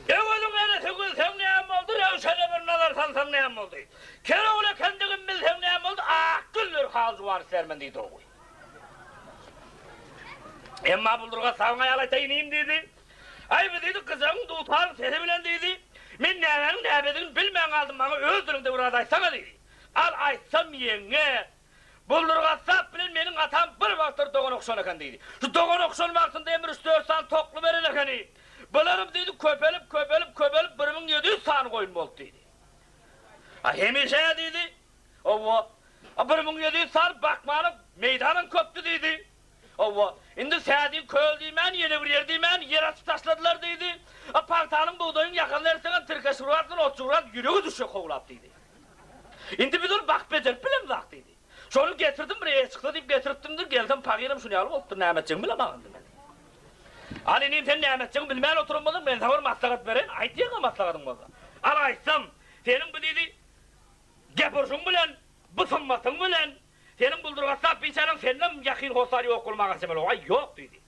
Öweliň enesi gülseň näme boldy, Röwşene bir nazar salsaň näme boldy? Kerogul ekendigimi bilseň näme boldy, Ak güller hal-juwan istermen diýdi ogly. Emma buldurga sagyň aýaly aýtaýyn inim diýdi. Aý bu diýdi, gyjagyň dutaryň sesi bilen diýdi. Men nämäniň nämedigini bilmän galdym, maňa öz diliňde bir zat aýtsana diýdi. Al aýtsam ýeňňe, Buldur gassap bilen meniň atam bir wagtlar dogan okşan eken diýdi. Şu dogan okşan wagtynda hem bir üç-dört sany tokly beren ekeni. Bularam diýdi, köpelip, köpelip, köpelip 1700 sany goýun boldy diýdi. A hemişe diýdi, Owa, a 1700 sany bakmana meýdanam köpdi diýdi. Owa, indi Sädiň köl diýmän, ýene bir ýer diýmän, ýer açyp taşladylar diýdi. A pagtanyň, bugdaýyň ýakasyny ertseňem tirkeşibrat bilen otjubrat ýüregi düşjek howlap diýdi. Indi biz ony bakyp bejerip bilemzok diýdi. Şony getirdim bir eýe çyksa diýip getiripdim diýip, gelsem pagyram şuny ýaly bolupdyr, näme etjegimi bilemok indi men. Al inim sen näme etjegini bilmän oturan bolsaň men saňa bir maslahat bereýin, aýt ýeňňe maslahatyň bolsa. Al aýtsam, seniň bu diýdi, gep urşuň bilen, bu symmatyň bilen, Seniň Buldur gassap biçäräň senden ýakyn hossary ýok bolmaga çemeli. Aý, ýok diýdi.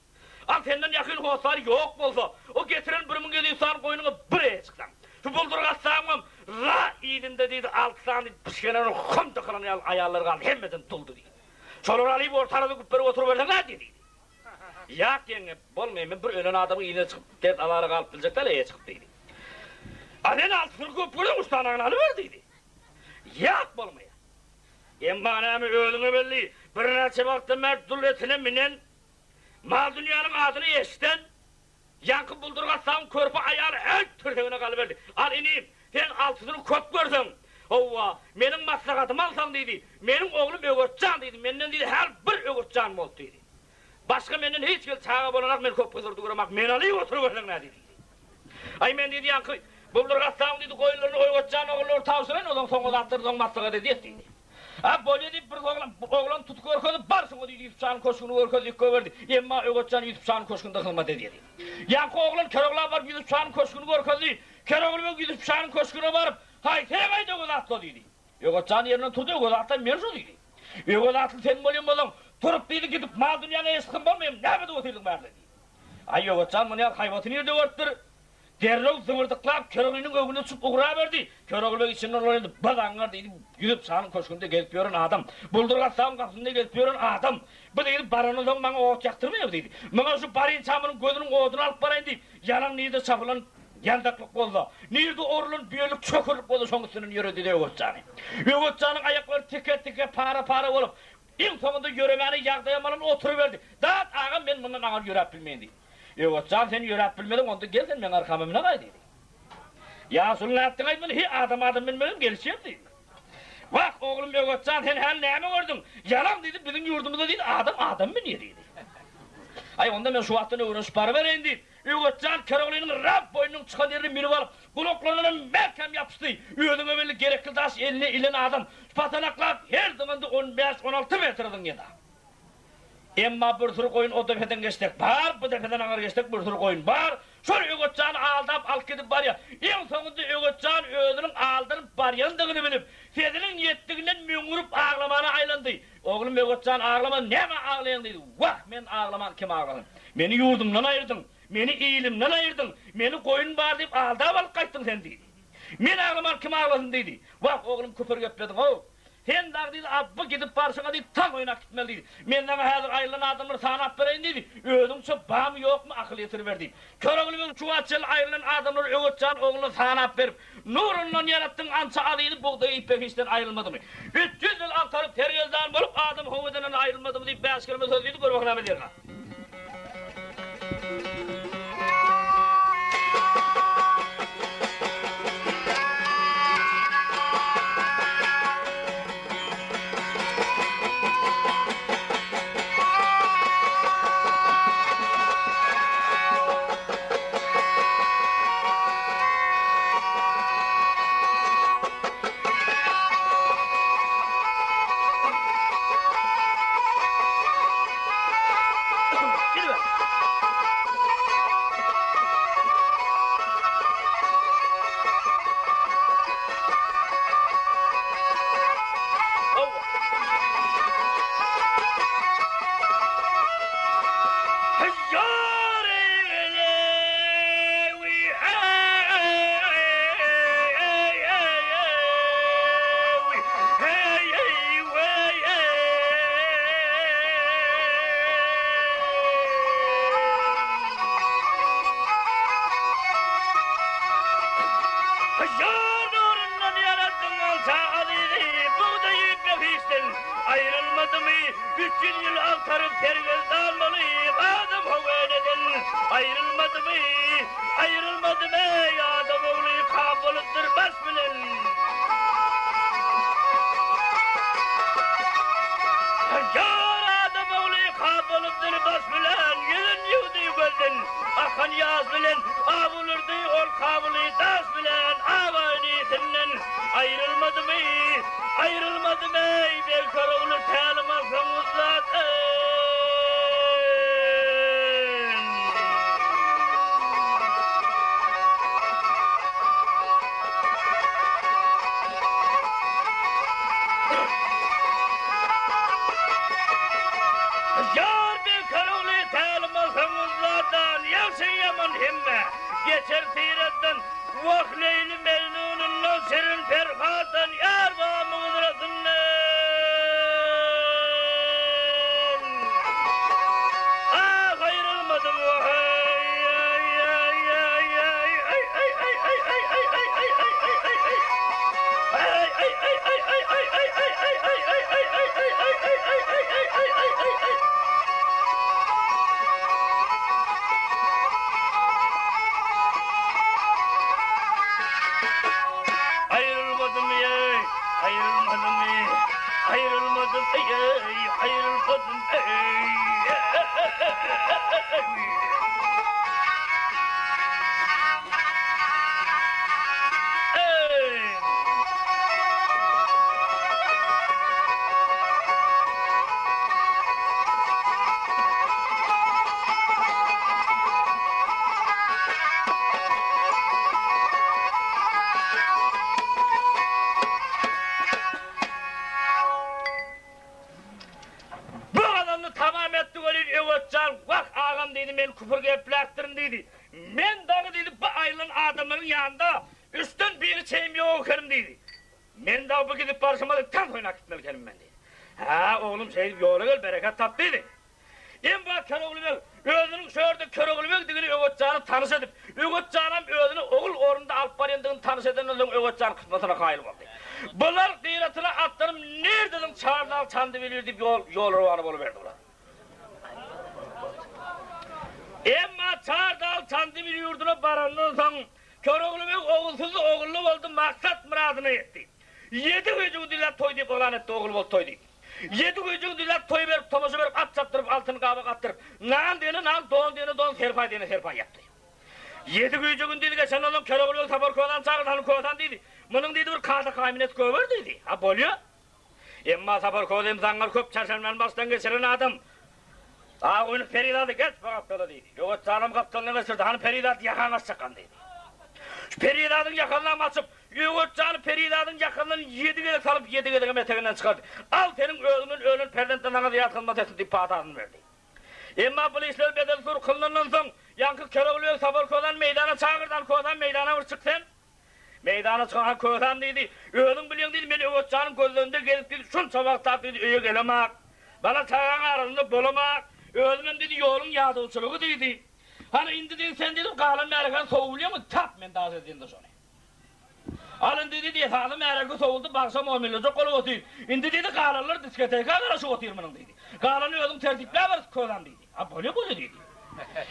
Al, senden ýakyn hossary ýok bolsa, o getiren 1700 sany goýnuňa bir eýe çyksaň. Şu Buldur gassabyňam ra yzynda diýdi, alty sany pişgeneni hum dykylan ýaly aýallary galdy, hemmesem duldy diýdi. Şolary alyp orta arada güpberip oturyberseň nädýä diýdi. Ýak ýeňňe, bolmaýa, men bir ölen adamyň yzyna çykyp, dert azara galyp biljek däl, eýe çykyp diýdi. A sen altysyny köp görseň, üç sanagyny alyber diýdi. Ýok bolmaýar. Emma näme özüňe belli, birnäçe wagtdan bäri dul etine minen, mal-dünýäniň adyny eşiden, ýaňky Buldur gassabyň körpe aýaly ält tirsegine galyberdi. Al inim, sen altysyny köp görseň, howwa, meniň maslahatymy alsaň diýdi, meniň oglum Öwezjan diýdi, menden diýdi, häl bir Öwezjan boldy diýdi. Başga menden hiç hili çaga bolanak, men köp gyzyrdy göremak, meni alyp oturyberseň nä diýdi. Aý men diýdi ýaňky Buldur gassabyň diýdi goýunlaryny Oýgatjan ogullary tabşyraýyn onsoň soňky zatlary soň maslahat edýäs diýdi. A bolýa diýip bir oglan oglan tutup görkezip bar şuňa diýdi Ýusup şanyň köşgüni görkez diýip goýberdi. Emma Öwetjan Ýusup şanyň köşgünde hyzmat edýär diýdi. Ýaňky oglan Kerogla baryp Ýusup şanyň köşgüni görkezdi. Kerogly beg Ýusup şanyň köşgüne baryp, Haý sen gaýda Öwez atla diýdi. Öwetjan ýerinden turdy Öwez atla men şu diýdi. Öwez atly sen bolýan bolsaň turup diýdi gidip mal dünýäňe eşitgin bolmaýyn näme edip otyrdyň bärde diýdi. Aý, Öwezjan muny ýaly haýbaty nirde görüpdir? Derrew zyňyrdyklap, Köroglynyň öňüne çykyp ugraberdi. Körogly beg içinden olar indi bir zaňňar diýdi, Ýüzüp şanyň köşgünde gezip ýören adam, Buldur gassabyň gapysynda gezip ýören adam. Bu diýdi, barandan soň maňa ot ýakdyrmaýar diýdi. Muňa şu barynça munuň gözüniň oduny alyp baraýyn diýip, ýalan nirde çapylan ýandaklyk bolsa, nirde orulan düýelik çökürlik bolsa şoň üstünden ýöredi-de Öwezjany. Öwezjanyň aýaklary tike-tike, para-para bolup, Iň soňunda ýöremäne ýagdaýam alan oturyberdi. Dat agam men mundan aňry ýöräp bilmeýin diýdi. Öwez jan sen ýöräp bilmeseň onda gel sen meň arkama münägaý diýdi. Ýaşuly nätdiňaý muny hi adam adam münmegem gelişýär diýdi. Wah oglum Öwez jan sen häli näme gördüň? Ýalan diýdi biziň ýurdumyzda diýdi adam adam münýär diýdi. Aý onda men şu wagtdan öwrenişip barybereýin diýip, Öwezjan Keroglynyň rap boýnunyň çykan ýerini münüp alyp, gulaklaryndanam mäkäm ýapyşdy. Özüňe belli gerekli daş eline ilen adam patanaklap her zyňyndy on bäş-on alty metr zyňýada. Emma bir süri goýun o depeden geçsek bar, bu depeden aňry geçsek bir süri goýun bar. Şol Öwezjany aldap alyp gidip barýar. Iň soňunda Öwezjan özüniň aldanyp barýandygyny bilip, sesiniň ýetdiginden möňňürip aglamana aýlandy. Oglum Öwezjan aglama, nämä aglaýaň diýdi. Wah, men aglaman kim aglasyn. Meni ýurdumdan aýyrdyň, meni ilimden aýyrdyň, meni goýun bar diýip aldap alyp gaýtdyň sen diýdi. Men aglaman kim aglasyn diýdi. Wah, oglum küpür geplediň-ow. Sen dagy diýdi, abby gidip barşyňa diýdi, tans oýnap gitmeli diýdi. Men saňa häzir aýrylan adamlary sanap bereýin diýdi. Özüňçe barmy ýokmy akyl ýetiriber diýip. Körogly beg şu wagt çenli aýrylan adamlary Öwezjan ogluna sanap berip, Nurundan ýaratdyň ança azyzy bugdaý iýip behiştden aýrylmadymy? 300 ýyl agtaryp sergezdan bolup adam how edenden aýrylmadymy diýip bäş keleme söz diýdi, gör bak näme diýerka. Aýrylmadym eý, aýrylmadym eý. Bu gazalny tamam etdi welin Öwezjan, Wah, agam diýdi, men küpür gepläpdirin diýdi. Men dagy diýdi, bu aýrylan adamlaryň ýanynda üçden biri çeýim ýok ekenim diýdi. Men dagy bu gidip barşyma-da tans oýnap gitmeli ekenim men diýdi. Hä, oglum, şeýdip ýola gel, bereket tap diýdi. Emma Körogly beg özüniň şu ýerde Körogly begdigini Öwezjana tanyş edip, Öwezjanam özüni ogul ornunda alyp barýandygyny tanyş edenden soň Öwezjan kysmatyna kaýyl boldy. Bular gyratyna atlanyp nirdediň Çardag Çandybil diýip ýol ýol rowana boluberdi bular. Emma Çardag Çandybil ýurduna barandan soň Körogly beg ogulsyzdy ogully boldy maksat myradyna ýetdi. Ýedi güýjüňi diläp toý diýip yglan etdi ogul boldy toý diýip. Ýedi güýjüňi diläp toý berip, tomaşa berip, at çapdyryp, altyn gabak atdyryp, nan diýene nan, don diýene don, serpaý diýene serpaý ýapdy. Ýedi güýji gündiz geçenden soň Köregul beg Sapar Közany çagyrdy, Hany Közan diýdi, munuň diýdi bir kada-kaýmynet göber diýdi. Ha bolýa. Emma Sapar Köz hem zaňňar köp çarşenbäni başdan geçiren adam. Aguny perizady geç bu gapdala diýdi. Ýogat janam gapdalyna geçirdi. Hany perizat ýakaňy açjakkan diýdi. Şu perizadyň ýakasynam açyp, Ýogat jany perizadyň ýakasyndan ýedi gezek salyp, ýedi gezegem eteginden çykardy. Al seniň özüňden ölen perzentden saňa zyýat hyzmat etsin diýip patasyny berdi. Emma bul işler bedel sur kylnandan soň, ýaňky Kerogly beg Sapar Kozany meýdana çagyrdy, Hany Kozan meýdana bir çyk sen. Meýdana çykan han Kösem diýdi, Özüň bilýäň diýdi, men Öwez janyň gözleginde gezip diýdi, şunça wagtlap diýdi, öýe gelemak. Bala-çagaň arasynda bolamak. Özümem diýdi, ýoluň ýadawçylygy diýdi. Hany indi diýdi, sen diýdi, galan märekäni sowup bilýäňmi? Tap men daş edýin-de şony. Al indi diýdi, esasy märeke sowuldy, bagşam omillejek bolup otyr. Indi diýdi, galanlar diskoteka garaşyp otyr munuň diýdi. Galany özüň tertipläberis Kösem diýdi. A bolýa bolýa diýdi.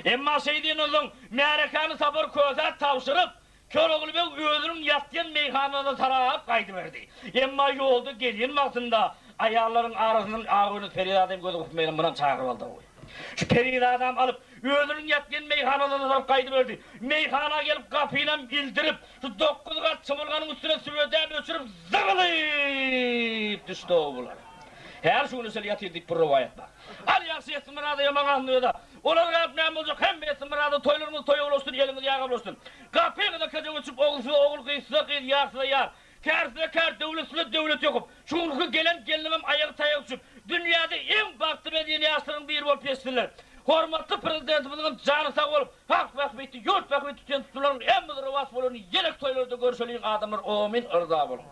Emma şeý diýenden soň, märekäni Sapar Kösä tabşyryp, Körogly beg özüniň ýatýan meýhanasyna tarap gaýdyberdi. Emma ýolda gelýän wagtynda aýallaryň arasyndan Agöýli perizadam gözi gypmaýan munam çagyryp aldy. Şu perizadam alyp, özüniň ýatýan meýhanasyna tarap gaýdyberdi. Meýhana gelip gapynam ildirip, şu dokuz gat çymylganyň üstüne süwedäni öçürip zygylyp düşdi-ow bular. Häli şu güne çenli ýatyr diýip bir rowaýat bar. Al ýagşy Ýesmyrada ýaman alnyňyza. Olar galyp näme boljak, hemme Ýesmyrada toýlaryňyz toýa ulaşsyn, eliňiz ýaga bulaşsyn. Gapyňyza keje göçüp, ogul size ogul, gyz size gyz, ýar size ýar. Kär size kär, döwlet size döwlet ýokup. Şu günki gelen gelnimem aýagy taýak düşüp, dünýäde iň bagtly medeni ýaşlaryň biri bolup ýetişsinler. Hormatly Prezidentimiziňem jany sag bolup, halk bähbitli, ýurt bähbitli tutýan tutumlaryň hemmesi rowaç bolaryn, ýeneki toýlarda görşeliň adamlar omyn yrza boluň.